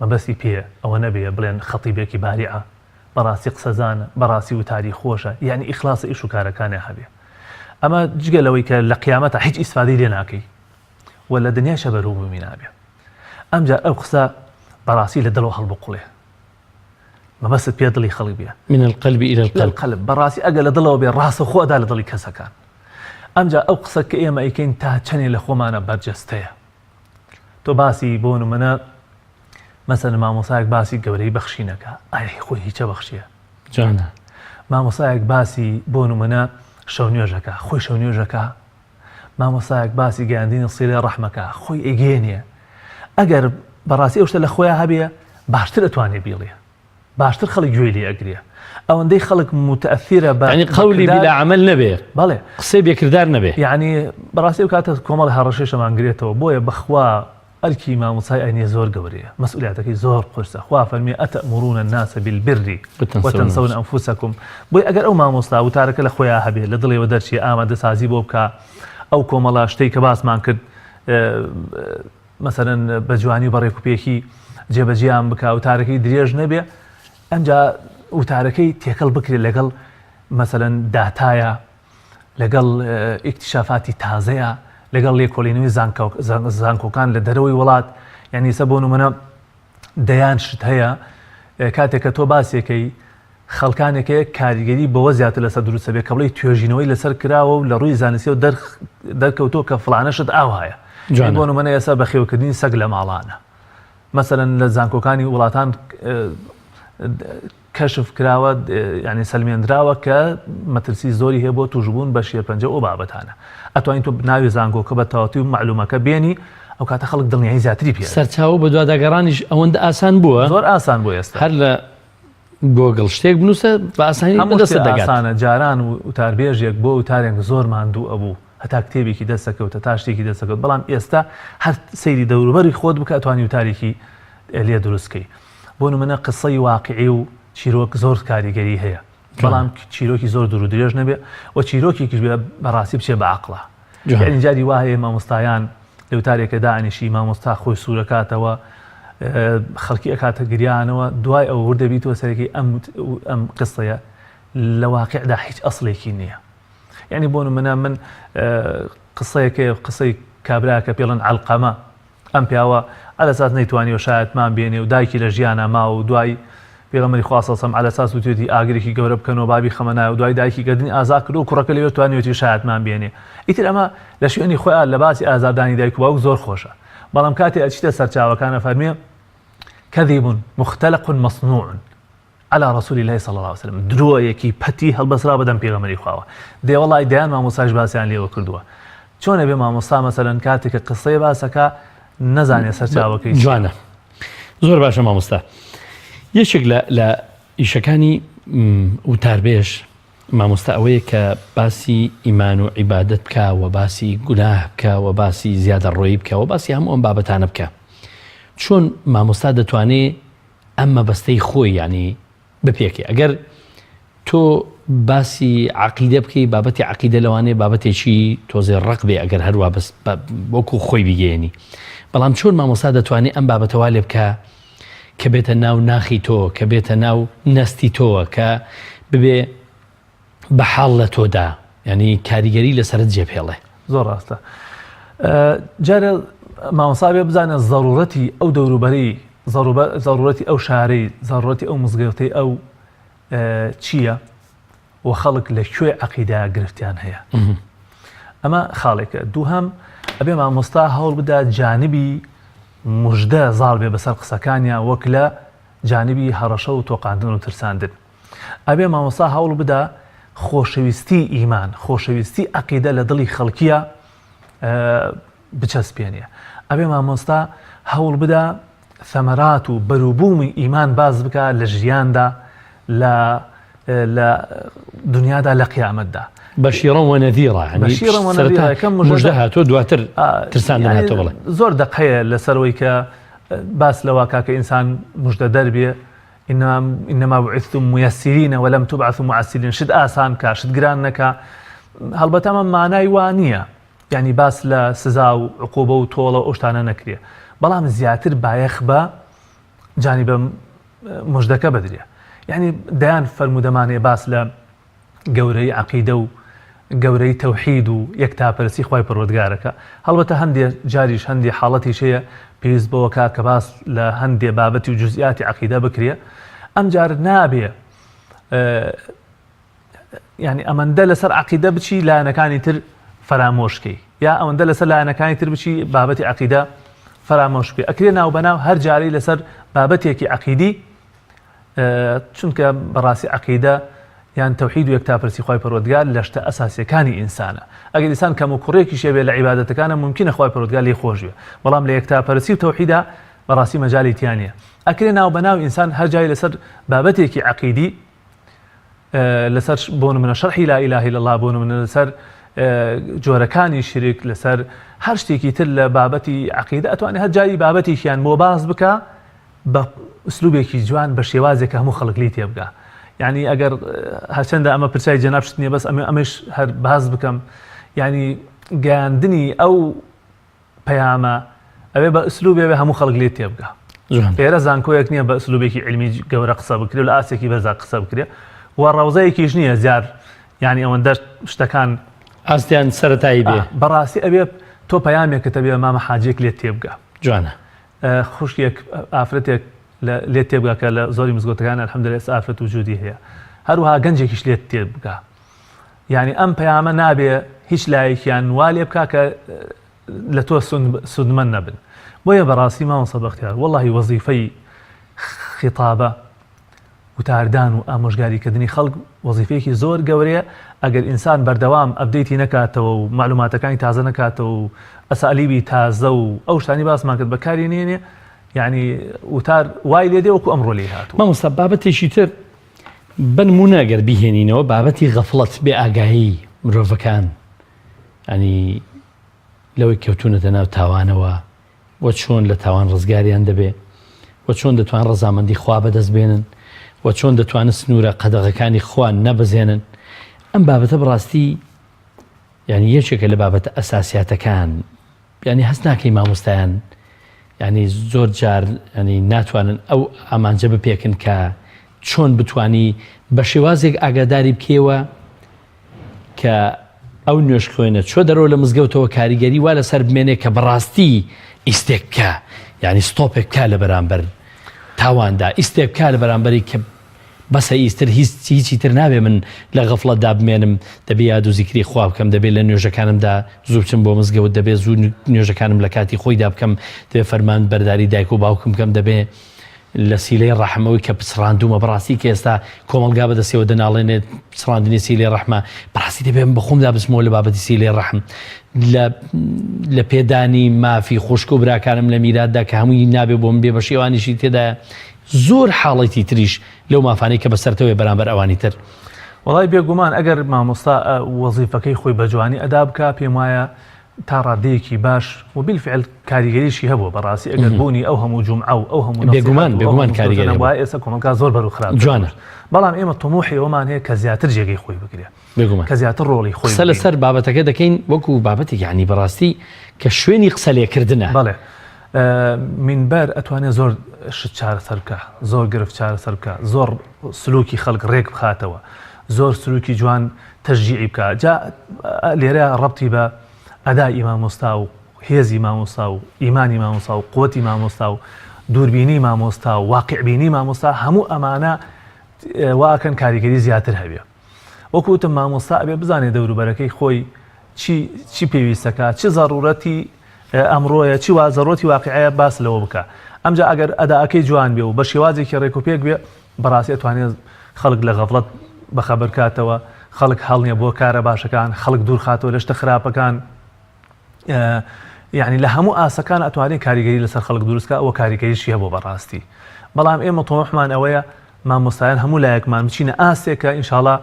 مەبەستی پێ ئەوە نەبێ بڵێن خەتیبێکی باریعە، بەڕاستی قسەزانە، بەڕاستی وتاری خۆشە، یەعنی ئیخلاس لە ئیش و کارەکانیا هەبێ. ئەمە جگە لەوەی کە لە قیامەتا هیچ ئیسفادەی لێ ناکەی و لە دنیایشا بەروبوومی نابێ. ئەمجا ئەو قسە بەڕاستی لە دڵەوە هەڵبقوڵێ. مەبەستت پێ دڵی خەڵک بێ. من القلب الى القلب. القلب بەڕاستی ئەگەر لە دڵەوە بێ ڕاستەوخۆ ئەدا لە دڵی کەسەکان. ئەمجا ئەو قسە کە ئێمە ئەیکەین تا چەنێ لە خۆمانە بەرجەستەیە. تۆ باسی بۆ نمونە مەسەلەن مامۆسایەک باسی گەورەی بەخشینەکە ئایا هی خۆی هیچە بەخشیە جوانە مامۆسایەک باسی بۆ نمونە شەو نوێژەکە خۆی شەو نوێژەکە مامۆسایەک باسی گەیاندنی سیلەی ڕەحمەکە خۆی ئەگەیەنێ ئەگەر بەڕاستی ئەو شتە لە خۆیان هەبێ باشتر ئەتوانێ بیڵێ باشتر خەڵک گوێی لێ ئەگرێ ئەوەندەی خەڵک موتەئەسیرە بە یعنی قەولی بلا عەمەل نەبێ بەڵێ قسەی بێ کردار نەبێ. یعنی بەڕاستی ئەو کاتە کۆمەڵی هەڕەشەیشەمان گرێتەوە بۆیە بەخوا ئەرکی مامۆستای ئاینی زۆر گەورەیە مەسئولیاتەکەی زۆر قورسە خوا فەرمی ئەتەئمرون الناس بالبر وتنسون انفسکم بۆیە ئەگەر ئەو مامۆستا وتارەکە لە خۆیا هەبێ لە دڵیەوە دەرچێ ئامادەسازی بۆ بکا ئەو کۆمەڵە شتەی کە باسمان کرد مەسەلەن بە جوانی و بە ڕێکوپێکی جێبەجێیان بکا وتارەکەی درێژ نەبێ ئەمجا وتارەکەی تێکەڵ بکرێت لەگەڵ مەسەلەن داتایە لەگەڵ ئیکتشافاتی تازەیە لەگەڵ لێکۆڵینەوەی زانکۆکان لە دەرەوەی وڵات یعنی سە بۆ نمونە دەیان شت هەیە کاتێک کە تۆ باسێکەی خەڵکانێک هەیە کاریگەری بەوە زیاتر لەسەر دروست دەبێت کە بڵێی توێژینەوەی لەسەر کراوە و لە ڕووی زانستیەوە دەرکەوتووە کە فڵانە شت ئاوهایە. جوانە. بۆ نمونە ئێستا بەخێوکردنی سەگ لە ماڵانە مەسەلەن لە زانکۆکانی وڵاتان کەشف کراوە یعنی سەلمێندراوە کە مەترسی زۆری هەیە بۆ توشبوون بە شێرپەنجە ئەو بابەتانە ئەتوانین تۆ ناوی زانکۆکە بە تەواوەتی و مەعلومەکە بێنی ئەو کاتە خەڵک دڵنیایی زیاتری پێ سەرچاوە بەدواداگەڕانیش ئەوەندە ئاسان بووە زۆر ئاسان بۆ ئێستا هەر لە گۆگڵ شتێک بنووسە بە ئاسانی هەموو بەدەستت شتێ دەگات. ئاسانە جاران وتاربێژێک بۆ وتارێک زۆر ماندوو ئەبوو هەتا کتێبێکی دەست ئەکەوت هەتا شتێکی دەست ئەکەوت بەڵام ئێستا هەر سەیری دەوروبەری خۆت بکە ئەتوانی وتارێکی لێ دروست کەی بۆ نمونە قسەی واقعی و چیرۆک زۆر کاریگەری هەیە بەڵام چیرۆکی زۆر دوور و درێژ نەبێ و چیرۆکێکیش بێ بەڕاستی بچێ بە عەقڵا یعنی جاری وا هەیە مامۆستایان لە وتارێکە دانیشی مامۆستا خۆی سوورەکاتەوە خەڵکی ئەکاتە گریانەوە دوای ئەو وردەبیتەوە سەرەکی ئەم ئەم قسەیە لە واقعدا هیچ ئەسڵێکی نییە یعنی بۆ نمونە من قسەیەکە قسەی کابراکە پێڵن عەلقەمە ئەم پیاوە عەلەساس نەیتوانیوە شایەتمان بێنێ و دایکی لە ژیانا ماوە و دوای پێغەمبەری خوا صلی اللە عەلەساس وتویەتی ئاگرێکی گەورە بکەنەوە با بیخەمە ناوی و دوای دایکی گەردنی ئازا کردووە و کوڕەکە لەوێ توانیویەتی شایەتمان بێنێ ئیتر ئەمە لە شوێنی خۆیا لە باسی ئازاردانی دایک و باوک زۆر خۆشە بەڵام کاتێ ئەچیتە سەرچاوەکان ئەفەرموێ کذب مختلق مصنوع علی رسول اللە صلی اللە علیە وسلم درۆیەکی پەتی هەڵبەسراوە بەدەم پێغەمبەری خواوە دێ وەڵای دەیان مامۆستایش باسیان لێوە کردووە چۆن ئەبێ مامۆستا مەسەلەن کاتێک کە قسەی باسەکە نەزانێ سەرچاوەکەی چییە؟ جوانە زۆر باشە مامۆستا یەکێک لە لە ئیشەکانی وتاربێژ مامۆستا ئەوەیە کە باسی ئیمان و عیبادەت بکە و باسی گوناه بکە و باسی زیادە ڕۆیی بکە و باسی هەموو ئەم بابەتانە بکە چۆن مامۆستا دەتوانێ ئەم مەبەستەی خۆی یانی بپێکێ ئەگەر تۆ باسی عقیدە بکەی بابەتی عقیدە لەوانەیە بابەتێکی تۆزێ ڕق بێ ئەگەر هەروە بەس وەکو خۆی بیگەێنی بەڵام چۆن مامۆستا دەتوانێت ئەم بابەتەوا لێ بکە کە بێتە ناو ناخی تۆ کە بێتە ناو نەستی تۆوە کە ببێ بە حاڵ لە تۆدا یانی کاریگەری لەسەرت جێبهێڵێ. زۆر ڕاستە جارێ مامۆستا بێ بزانێ زەڕوڕەتی ئەو دەوروبەرەی زەڕوڕەتی ئەو شارەی زەڕوڕەتی ئەو مزگەوتەی ئەو چییە و و خەڵک لە کوێ عەقیدە گرفتیان هەیە. ئەمە خاڵێکە. دووهەم، ئەبێ مامۆستا هەوڵ بدا جانبی مژدە زاڵ بێ بەسەر قسەکانیا وەک لە جانبی هەڕەشە و تۆقاندن و ترساندن. ئەبێ مامۆستا هەوڵ بدا خۆشەویستی ئیمان، خۆشەویستی عەقیدە لە دڵی خەڵکیا بچەسپێنێ. ئەبێ مامۆستا هەوڵ بدا ثەمەرات و بەروبوومی ئیمان باس بکا لە ژیاندا لە لە دنیادا لە قیامەتدا. بەشیڕا وەنەذیڕا یانی بەشیڕا وەنەذیڕا سەرەتا یەکەم مژدە مژدە هاتووە دواتر ترساندن یانی هاتووە بەڵێ. زۆر دەق هەیە لەسەرەوەی کە باس لەوە کا کە ئینسان مژدەدەر بێ انما بعثتم میسرین ولم تبعثوا معسرین شت ئاسان کا شت گران نەکا هەڵبەتە ئەمە مانای وا نییە یانی باس لە سزا و عقوبە و تۆڵە و ئەو شتانە نەکرێ بەڵام زیاتر بایەخ بە جانیبە مژدەکە بدرێ یعنی دەیان فەرموودەمان هەیە باس لە گەورەی عەقیدە و گەورەی تەوحید و یەکتاپەرستی خوای پەروەردگارەکە هەڵبەتە هەندێ جاریش هەندێ حاڵەتیش هەیە پێویست بەوە کا کە باس لە هەندێ بابەتی و جزئیاتی عەقیدە بکرێ ئەمجار نابێ یعنی ئەمەندە لەسەر عقیدە بچی لایەنەکانی تر فەرامۆشکەی یا ئەوەندە لەسەر لایەنەکانی تر بچی بابەتی عقیدە فەرامۆش بکەی ئەکرێ ناو بەناو هەر جارەی لەسەر بابەتێکی عقیدی چونکە بەڕاستی عقیدە یان تەوحید و یەکتاپەرستی خوای پەروەردگار لە شتە ئەساسیەکانی ئینسانە ئەگەر ئینسان کەم و کوڕێکیش هەبێ لە عیبادەتەکانە ممکنە خوای پەروەردگار لێی خۆش بێ بەڵام لە یەکتاپەرستی و تەوحیدا بەڕاستی مەجالی تیا نییە ئەکرێ ناو بەناو ئینسان هەر جای لەسەر بابەتێکی عەقیدی لەسەر بۆ نمونە شەرحی لا اله الا الله بۆ نمونە لەسەر جۆرەکانی شرک لەسەر هەر شتێکی تر لە بابەتی عقیدە ئەتوانێت هەر جاری بابەتێکیان بۆ باس بکە بە ئسلوبێکی جوان بە شێوازێک کە هەموو خەڵک لێی تێبگا یعنی ئەگەر هەرچەندە ئەمە پرسیاری جەنابشت نییە بەس ئەمە ئەمەش هەر باس بکەم یعنی گەیاندنی ئەو پەیامە ئەوێ بە ئسلوبێ بێ هەموو خەڵک لێت تێبگا ئێرە زانکۆیەک نییە بە ئسلوبێکی علمی گەورە قسە بکرێ لە ئاستێکی بەرزا قسە بکرێ و ڕەوزەیەکیش نییە زیار یعنی ئەوەندە شتەکان ئاستیان سەتایی بێ بەڕاستی ئەوێ تۆ پەیامێکت ئەبێ مامە حاجێک لێت تێبگا جوانە خوشکێک ئافرەتێک لێت تێبگا کە لە زۆری مزگەوتەکان الحمدللە ئێستا ئافرەت وجودی هەیە هەروەها گەنجێکیش لێت تێبگا یعنی ئەم پەیامە نابێ هیچ لایەکیان وا لێ بکا کە لە تۆ سوودمەند نەبن بۆیە بەڕاستی مامۆستا بەختیار وەڵی وەزیفەی خیتابە وتاردان و ئامۆژگاریکردنی خەڵک وەزیفەیەکی زۆر گەورەیە، ئەگەر ئینسان بەردەوام update ی نەکاتەوە و مەعلوماتەکانی تازە نەکاتەوە و ئەسالیبی تازە و ئەو شتانی باسمان کرد بەکاری نێنێ یعنی وتار وای لێ دێ وەکو ئەمڕۆ لێی هاتووە. مامۆستا بابەتێکی تر بەنمونە گەر بیهێنینەوە بابەتی غەفڵەت بێ ئاگایی مرۆڤەکان ینی لەوەی کەوتونەتە ناو تاوانەوە وە چۆن لە تاوان ڕزگاریان دەبێ؟ وە چۆن دەتوان ڕەزامەندی خوا بەدەست بێنن؟ وە چۆن دەتوانن سنوورە قەدەغەکانی خوا نەبەزێنن؟ ئەم بابەتە بەڕاستی یانی یەکێکە لە بابەتە ئەساسیاتەکان یانی هەست ناکەی مامۆستایان یانی زۆر جار ینی ناتوانن ئەو ئامانجە بپێکن کە چۆن بتانی بە شێوازێک ئاگاداری بکەیەوە کە ئەو نوێژخوێنە چوە دەرەوە لە مزگەوتەوە کاریگەری وا لەسەر بمێنێ کە بەڕاستی ئیستێک بکا یانی ستۆپێک بکا لە بەرامبەر تاواندا ئیستێک بکا لە بەرامبەری کە بەسە ئیستر هیچ هیچی تر نابێ من لە غەفڵەتدا بمێنم دەبێ یاد و زیکری خوا بکەم دەبێ لە نوێژەکانمدا زوو بچم بۆ مزگەوت دەبێ زوو نوێژەکانم لە کاتی خۆیدا بکەم دەبێ فەرمان بەرداری دایک و باوکم بکەم دەبێ لە سیلەی ڕەحم ئەوەی کە پچڕاندوومە بەڕاستی کە ئێستا کۆمەڵگا بەدەستەوە دەناڵێنێت پچڕاندنی سیلەی ڕەحمە بەڕاستی دەبێ من بەخۆمدا بچمەوە لە بابەتی سیلەی ڕەحم لە لە پێدانی مافی خوشک و براکانم لە میراتدا کە هەمووی نابێ بۆ من بێ بەشی ئەوانیشی تێدایە زۆر حاڵەتی تریش لەو مافانەی کە بەسەرتەوەی بەرامبەر ئەوانی تر. وەڵای بێگومان ئەگەر مامۆستا وەزیفەکەی خۆی بە جوانی ئەدا بکا پێم وایە تا ڕادەیەکی باش و بالفعل کاریگەریشی هەبووە بەڕاستی ئەگەر بوونی ئەو هەموو جومعە و ئەو هەموو بێگومان بێگومان کاریگەری هەبووە ئێستا کۆمەڵگا زۆر بەرەو خراپ جوانە بەڵام ئێمە طموحی ئەومان هەیە کە زیاتر جێگەی خۆی بگرێ بێگومان کە زیاتر ڕۆڵی خۆی قسە لەسەر بابەتەکە دەکەین وەکو بابەتێک یعنی بەڕاستی کە شوێنی قسە لێکردنە بەڵێ مینبەر ئەتوانێت زۆر شت چارەسەر بکە زۆر گرفت چارەسەر بکە زۆر سلوکی خەڵک ڕێک بخاتەوە زۆر سلوکی جوان تەشجیعی بکا جا لێرە ڕەبتی بە ئەدائی مامۆستا و هێزی مامۆستا و ئیمانی مامۆستا و قوتی مامۆستا و دووربینی مامۆستا و واقعبینی مامۆستا هەموو ئەمانە واکەن کاریگەری زیاتر هەبێ. وەکو وتم مامۆستا ئەبێ بزانێ دەوروبەرەکەی خۆی چی چی پێویستەکە چ زەڕوورەتی ئەمڕۆیە چی وا زەڕوەتی واقیعەیە باس لەوە بکە ئەمجا ئەگەر ئەداکەی جوان بێ و بە شێوازێکی ڕێک و پێک بێ بەڕاستی ئەتوانێت خەڵک لە غەفڵەت بەخەبەر کاتەوە خەڵک هەڵنێ بۆ کارە باشەکان خەڵک دوور خاتەوە لە شتە خراپەکان یعنی لە هەموو ئاسەکان ئەتوانێت کاریگەری لەسەر خەڵک دروستکە ئەوە کاریگەریشی هەبوو بەڕاستی بەڵام ئێمە تۆحمان ئەوەیە مامۆستایان هەموو لایەکمان بچینە ئاستێکە ئینشاڵا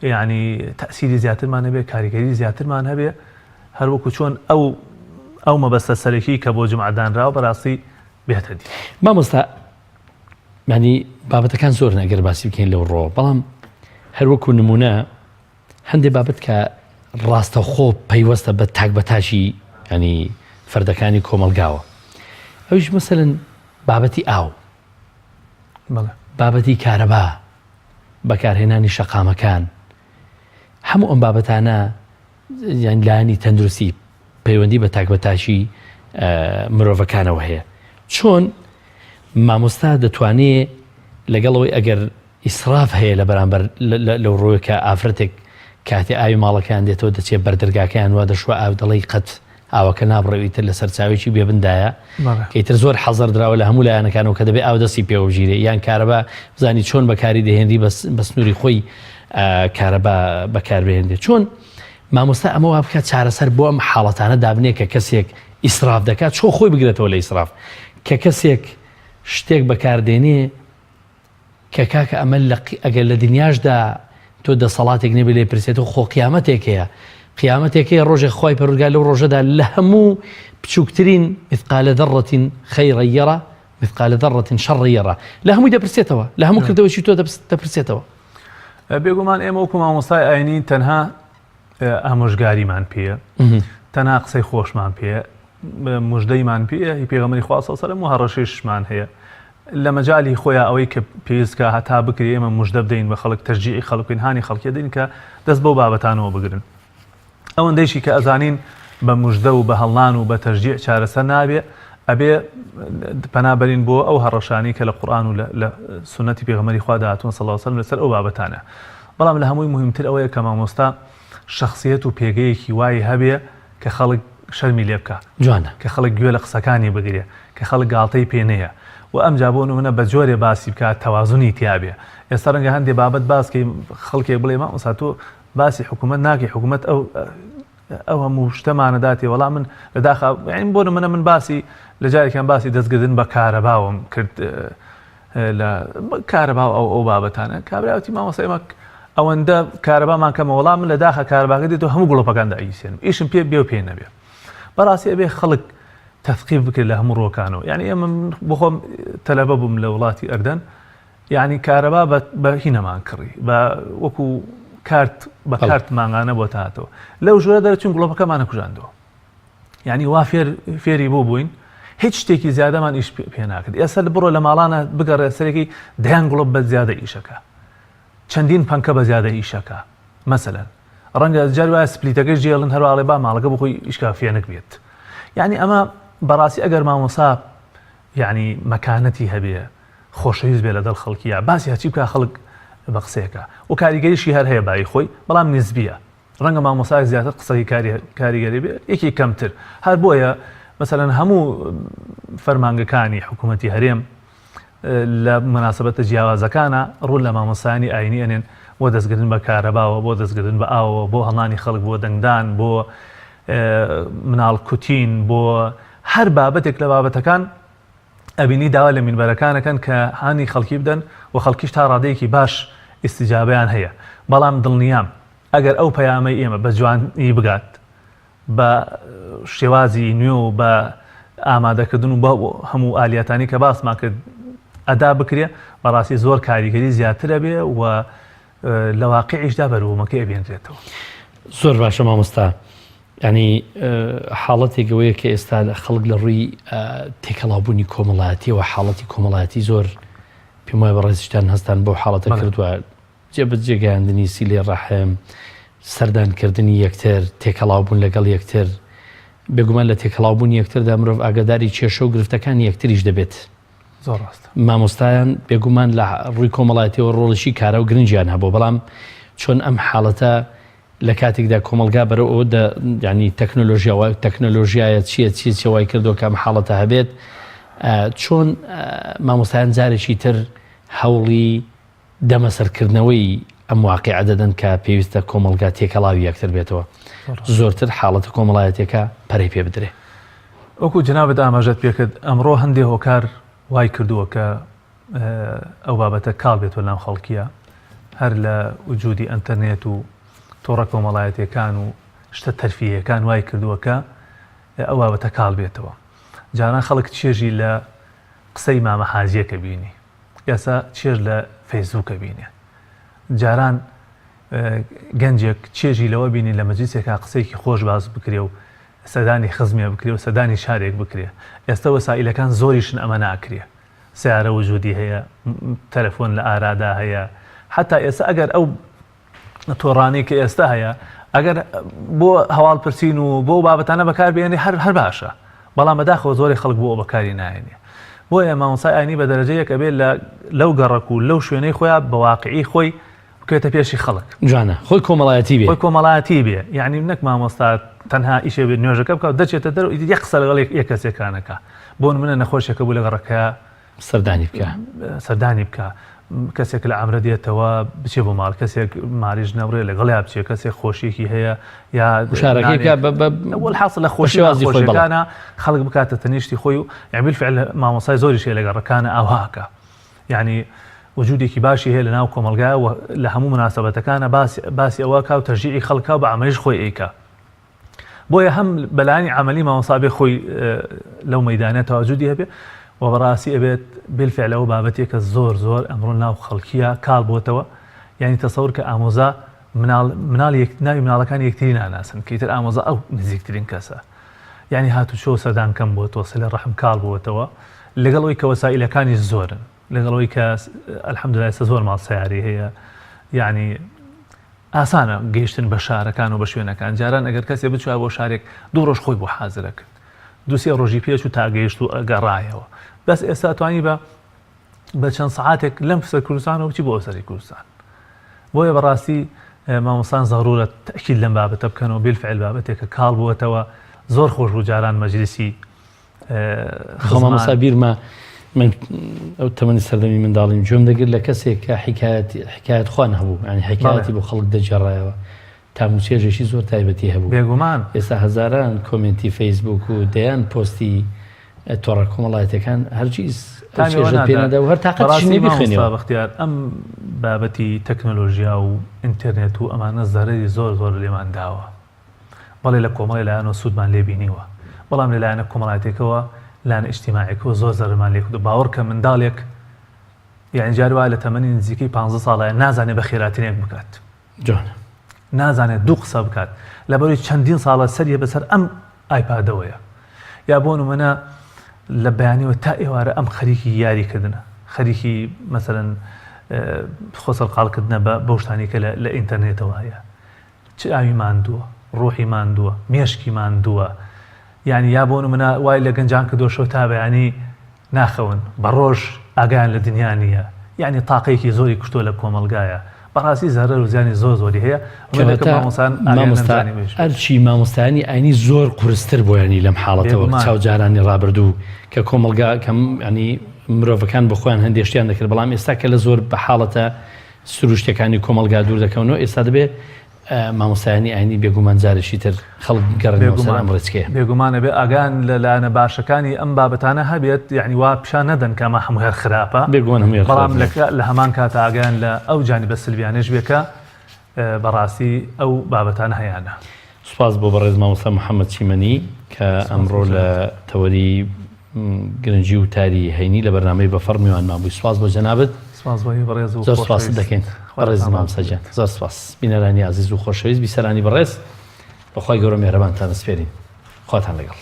یعنی تەسیری زیاترمان هەبێ کاریگەری زیاترمان هەبێ هەروەکو چۆن ئەو ئەو مەبەستە سەرەکی کە بۆ جمعە دانراوە بەڕاستی بێتە دی. مامۆستا یانی بابەتەکان زۆرن ئەگەر باسی بکەین لەو ڕۆ بەڵام هەروەکو نمونە هەندێک بابەت کە ڕاستەخۆ پەیوەستە بە تاک بە تاکی ینی فەردەکانی کۆمەلگاوە ئەویش مەسەن بابەتی ئاو بابەتی کارەبا بەکارهێنانی شەقامەکان هەموو ئەم بابەتانە یان لایەنی تەندروستی پەیوەندی بە تاک بە تاکی مرۆڤەکانەوە هەیە چۆن مامۆستا دەتوانێ لەگەڵ ئەوەی ئەگەر ئیسراف هەیە لە بەرامبەر لەو ڕووە کە ئافرەتێک کاتێ ئاوی ماڵەکەیان دێتەوە دەچێت بەردەرگاکەیان وا دەشوە ئاو دەڵێی قەت ئاوەکە نابڕێ ئیتر لە سەرچاوێکی بێبندایە کە ئیتر زۆر حەزەر دراوە لە هەموو لایەنەکانەوە کە دەبێ ئاو دەستی پێوە بگیرێ یان کارەبا بزانی چۆن بەکاری دەهێنری بە سنووری خۆی کارەبا بەکاربهێنرێت چۆن مامۆستا ئەمە وا بکات چارەسەر بۆ ئەم حاڵەتانە دابنێ کە کەسێک ئیسراف دەکات چۆ خۆی بگرێتەوە لە ئیسراف کە کەسێک شتێک بەکاردێنێ کە کاکە ئەمە لە ئەگەر لە دنیاشدا تۆ دەسەڵاتێک نەبێ لێ پرسێتەوە خۆ قیامەتێک هەیە قیامەتێک هەیە ڕۆژێک خوای پەروەردگار لەو ڕۆژەدا لە هەموو بچووکترین مثقال ذرة خيرا يرى مثقال ذرة شرا يرى لە هەمووی دەپرسێتەوە لە هەموو کردەوەی تۆ دەپرسێتەوە. بێگومان ئێمە وەکو مامۆستای ئاینی تەنها ئامۆژگاریمان پێیە تەنها قسەی خۆشمان پێیە مژدەیمان پێیە هی پێغەمبەری خوا صلی الله و هەڕەشەیشمان هەیە لە مەجالی خۆیان ئەوەی کە پێویستکە هەتا بکرێ ئێمە مژدە بدەین بە خەڵک تەشجیعی خەڵک بکەین هانی خەڵکی دەین کە دەست بەو بابەتانەوە بگرن ئەوەندەیشی کە ئەزانین بە مژدە و بە هەڵنان و بە تەشجیع چارەسەر نابێ ئەبێ پەنا بەرین بۆ ئەو هەڕەشانەی کە لە قورئان و لە سوننەتی پێغەمبەری خوادا هاتوون صلی اللە علیه وسلم لەسەر ئەو بابەتانە بەڵام لە هەمووی موهیمتر ئەوەیە کە مامۆستا شەخسیەت و پێگەیەکی وای هەبێ کە خەڵک شەرمی لێ بکا جوانە. کە خەڵک گوێ لە قسەکانی بگرێ کە خەڵک گاڵتەی پێ نەیە و ئەمجا بۆ نمونە بە جۆرێ باسی بکا تەوازنی تیا بێ ئێستا ڕەنگە هەندێ بابەت باس کەی خەڵکێک بڵێ مامۆستا تۆ باسی حکوومەت ناکەی حکوومەت ئەو ئەو هەموو شتەمانە داتێ وەڵا من لە داخا یعنی بۆ نمونە من باسی لە جارێکیان باسی دەستگردن بە کارەباوم کرد لە کارەبا و ئەو ئەو بابەتانە کابرا وتی مامۆستا ئێمە ئەوەندە کارەبامان کەمە وەڵام من لە داخە کارەباکە دێتەوە هەموو گڵۆپەکان داگیرسێنم ئیشم پێ بێ و پێ نەبێ بەڕاستی ئەبێ خەڵک تەثقیف بکرێت لە هەموو ڕۆکانەوە یعنی ئێمە بخۆم تەلەبە بووم لە وڵاتی ئەردەن یعنی کارەبا بە هینەمان کڕی بە وەکو کارت بە کارت مانگانە بۆ هاتەوە لەو ژوورە دەرچون گڵۆپەکەمانە کوژاندەوە یعنی وا فێر فێری بوو بووین هیچ شتێکی زیادەمان ئیش پێ ناکرد ئێستا بڕۆ لە ماڵانە بگەڕێ سەرێکی دەیان گوڵۆپ بە زیادە ئیشەکە چەندین پەنکە بە زیادە ئیشەکە مەسەلەن ڕەنگە جار وایە سپلیتەکەش جێڵن هەروواڵێ با ماڵەکە بخۆی ئیشکا فێنک بێت یعنی ئەمە بەڕاستی ئەگەر مامۆسا یعنی مەکانەتی هەبێ خۆشەویست بێ لەگەڵ خەڵکیە باسی هەرچی بکە خەڵک بە قسەیەکە و کاریگەریشی هەر هەیە بایی خۆی بەڵام نسبیە ڕەنگە مامۆستایەک زیاتر قسەی کاریگەری بێ یەکی کەمتر هەر بۆیە مەسەلەن هەموو فەرمانگەکانی حکوومەتی هەرێم لە مناسبەتە جیاوازەکانە ڕوو لە مامۆستایانی ئاینی ئەنێن بۆ دەستگرن بە کارەباوە بۆ دەستگرن بە ئاوەوە بۆ هەڵانی خەڵک بۆ دەنگدان بۆ مناڵ کوتین بۆ هەر بابەتێک لە بابەتەکان ئەبینی داوا لە مینبەرەکان ئەکەن کە هانی خەڵکی بدەن و خەڵکیش تا ڕادەیەکی باش ئیستیجابەیان هەیە بەڵام دڵنیام ئەگەر ئەو پەیامەی ئێمە بە جوانی بگات بە شێوازی نوێ و بە ئامادەکردن و بە هەموو ئالیاتانی کە باسمان کرد ئەدا بکرێ بەڕاستی زۆر کاریگەری زیاترە بێ و لە واقعیشدا بەروبوومەکەی ئەبێنرێتەوە. زۆر باشە مامۆستا یانی حاڵەتێک ئەوەیە کە ئێستا خەڵک لە ڕووی تێکەڵاوبوونی کۆمەڵایەتیەوە حاڵەتی کۆمەڵایەتی زۆر پێم وایە بەڕێزیشتان هەستان بەو حاڵەتە کردووە جێبەجێگەیاندنی سیلەی ڕەحم سەردانکردنی یەکتر تێکەڵاوبوون لەگەڵ یەکتر بێگومان لە تێکەڵاوبوونی یەکتردا مرۆڤ ئاگاداری کێشە و گرفتەکانی یەکتریش دەبێت زۆر ڕاستە. مامۆستایان بێگومان لە ڕووی کۆمەڵایەتیەوە ڕۆڵێکی کارا و گرنگیان هەبوو، بەڵام چۆن ئەم حاڵەتە لە کاتێکدا کۆمەڵگا بەرەو ئەوە دە یانی تەکنۆلۆژیا وای تەکنۆلۆژیایە چییە چیە چیە وای کردووە کە ئەم حاڵەتە هەبێت چۆن مامۆستایان جارێکی تر هەوڵی دەمەسەرکردنەوەی ئەم واقیعە دەدەن کە پێویستە کۆمەڵگا تێکەڵاوی یەکتر بێتەوە زۆرتر حاڵەتە کۆمەڵایەتیەکە پەرەی پێ بدرێ. وەکو جەنابت ئاماژەت پێکرد ئەمڕۆ هەندێ هۆکار وای کردووە کە ئەو بابەتە کاڵ بێتەوە ناو خەڵکیە هەر لە وجودی ئەنتەرنێت و تۆڕە کۆمەڵایەتیەکان و شتە تەرفیهیەکان وای کردووە کە ئەو بابەتە کاڵ بێتەوە جاران خەڵک چێژی لە قسەی مامە حاجیەکە بینی ئێستا چێژ لە فەیسبووکە بینێ. جاران گەنجێک چێژی لەوە بینی لە مەجلیسێکا قسەیەکی خۆش باس بکرێ و سەردانی خزمێ بکرێ و سەردانی شارێک بکرێ. ئێستا وەسائیلەکان زۆریشن ئەمە ناکرێ. سەیارە وجودی هەیە، تەلەفۆن لە ئارادا هەیە. حەتا ئێستا ئەگەر ئەو تۆڕانەی کە ئێستا هەیە ئەگەر بۆ هەواڵ پرسین و بۆ بابەتانە بەکار بێنێ هەر هەر باشە بەڵام بەداخەوە زۆری خەڵک بۆ بەکاری نایەنێ بۆیە مامۆستای ئاینی بە دەرەجە یەک ئەبێ لە لەو گەڕەک و لەو شوێنەی خۆیان بە واقعی خۆی بکەوێتە پێشی خەڵک جوانە خۆی کۆمەڵایەتی بێ خۆی کۆمەڵایەتی بێ یعنی نەک مامۆستا تەنها ئیشێ بێ نوێژەکە بکە و دەچێتە دەرەوە ئیتر یەک قسە لەگەڵ یەک کەسێکانەکە بۆ نمونە نەخۆشێکە بوو لە گەڕەکە سەردانی بکە. سەردانی بکە کەسێک لە عەمرە دێتەوە بچێ بۆ ماڵ کەسێک ماریش نەبڕێ لەگەڵیا بچێ کەسێک خۆشیەکی هەیە یا شارەکەی بکە بە بە والحاصل لە خۆشی شێوازی خۆی بەڵێ. خۆشیەکانە خەڵک بکاتە تەنیشتی خۆی و یعنی بالفعل مامۆستای زۆریش هەیە لە گەڕەکانە ئاواکە یعنی وجودێکی باشی هەیە لە ناو کۆمەڵگا و لە هەموو مناسبەتەکانە باسی باسی ئەوە کا و تەشجیعی خەڵکا و بە عەمەلیش خۆی ئەیکا بۆیە هەم بەلایەنی عەمەلی مامۆستا بێ خۆی لەو مەیدانە تەواجودی هەبێ و بەڕاستی ئەبێت بالفعل ئەوە بابەتێکە زۆر زۆر ئەمڕۆ ناو خەڵکیە کاڵ بۆتەوە یعنی تەسەور کە ئامۆزا مناڵ مناڵ یەک ناوی مناڵەکان یەکتری ناناسن کە ئیتر ئامۆزا ئەو نزیکترین کەسە یعنی هاتوچۆ سەردان کەم بۆتەوە سلە ڕەحم کاڵ بووەتەوە لەگەڵ ئەوی کە وەسائیلەکانی زۆرن لەگەڵ ئەوی کە الحمدلله ئێستا زۆر ماڵ سەیارەی هەیە یعنی ئاسانە گەیشتن بە شارەکان و بە شوێنەکان، جاران ئەگەر کەسێ بچوایە بۆ شارێک دوو ڕۆژ خۆی بۆ حازر ئەکرد، دوو سێ ڕۆژی پێ چوو تا گەیشت و گەڕایەوە، بەس ئێستا توانی بە بە چەند سەعاتێک لەم سەر کوردستانەوە بچی بۆ ئەو سەری کوردستان. بۆیە بەڕاستی مامۆستان زەڕوورە تەئکید لەم بابەتە بکەنەوە، بیلفعل بابەتێکە کاڵ بووەتەوە، زۆر خۆش بوو جاران مەجلیسی خۆ مامۆستا بیرمە من ئەو تەمەنی سەردەمی منداڵیم گوێم دەگرت لە کەسێک کە حکایەت حکایەت خوان هەبوو یعنی حکایەتی بۆ خەڵک دەگێڕایەوە تام و چێژێکی زۆر تایبەتی هەبوو بێگومان ئێستا هەزاران comment ی فەیسبوک و دەیان پۆستی تۆڕە کۆمەڵایەتەکان هەرگیز ئەو تامی ئەوە چێژەت پێ نادا نادا و هەر تاقەتیش بەڕاستی نییە مامۆستا بیخوێنیەوە بەختیار ئەم بابەتی تەکنۆلۆژیا و ئینتەرنێت و ئەمانە زەرەری زۆر زۆر لێمان داوە بەڵێ لە کۆمەڵێ لایەنەوە سوودمان لێ بینیوە، بەڵام لە لایەنە کۆمەڵایەتیەکەوە، لایەنە ئیجتیماعیەکەوە زۆر زەرەرمان لێ کردووە، باوەڕکە منداڵێک یانی جار وایە لە تەمەنی نزیکەی پانزە ساڵایە نازانێ بەخێراتنێک بکات. جوانە. نازانێت دوو قسە بکات لەبەرەوەی چەندین ساڵە سەریە بەسەر ئەم ئایپادەوەیە یا بۆ نمونە لە بەیانیەوە تا ئێوارە ئەم خەریکی یاری کردنە خەریکی مەسەلەن خۆ سەرقاڵکردنە بە بەو شتانی کە لە ئینتەرنێتەوە هەیە چ ئاوی ماندووە، ڕۆحی ماندووە، مێشکی ماندووە، یانی یا بۆ نمونە وای لە گەنجان کردووە شەو تا بەیانی ناخەون، بە ڕۆژ ئاگایان لە دنیا نییە، یانی تاقەیەکی زۆری کوشتووە لە کۆمەڵگایە، بەڕاستی زەرەر و زیانی زۆر زۆری هەیە، ئومێد دەکەم کەواتە مامۆستایان ئاگایان لەم مامۆستا جانیبەیش بێت. ئەرکی مامۆستایانی ئاینی زۆر قورستر بۆیانی لەم حاڵەتە وەک بێگومان. چاو جارانی ڕابردوو کە کۆمەڵگا کە یانی مرۆڤەکان بە خۆیان هەندێ شتیان دەکرد بەڵام ئێستا کە لە زۆر بە حاڵەتە سروشتیەکانی کۆمەڵگا دوور دەکەونەوە، ئێستا دەبێ مامۆستایانی ئاینی بێگومان جارێکی تر خەڵک بگەڕێنەوە سەر ئەم ڕێچکەیە. بێگومان ئەبێ ئاگایان لە لایەنە باشەکانی ئەم بابەتانە هەبێت، یەعنی وا پیشان نەدەن کە ئەمە هەمووی هەر خراپە، بێگومان هەمووی هەر بەڵام خراپ نییە. لە هەمان کاتا ئاگایان لە ئەو جانیبە سلبیانەش بێ کە بەڕاستی ئەو بابەتانە هەیانە. سوپاس بۆ بەڕێز مامۆستا محەممەد چیمەنی کە ئەمڕۆ لە تەوەری گرنگی وتاری هەینی لە بەرنامەی بەفەڕ میوانمان بووی. سوپاس بۆ جەنابت. سوپاس بۆ ئێوەی بەڕێز و زۆر سوپاست خۆشەویست. دەکەین خواتان بەڕێز ڕازی مامۆستا گیان. بێت. زۆر سوپاس. بینەرانی ئازیز و خۆشەویست، بیسەرانی بەڕێز، بە خوای گەورە و میهرەبانتان ئەسپێرین. خواتان لەگەڵ.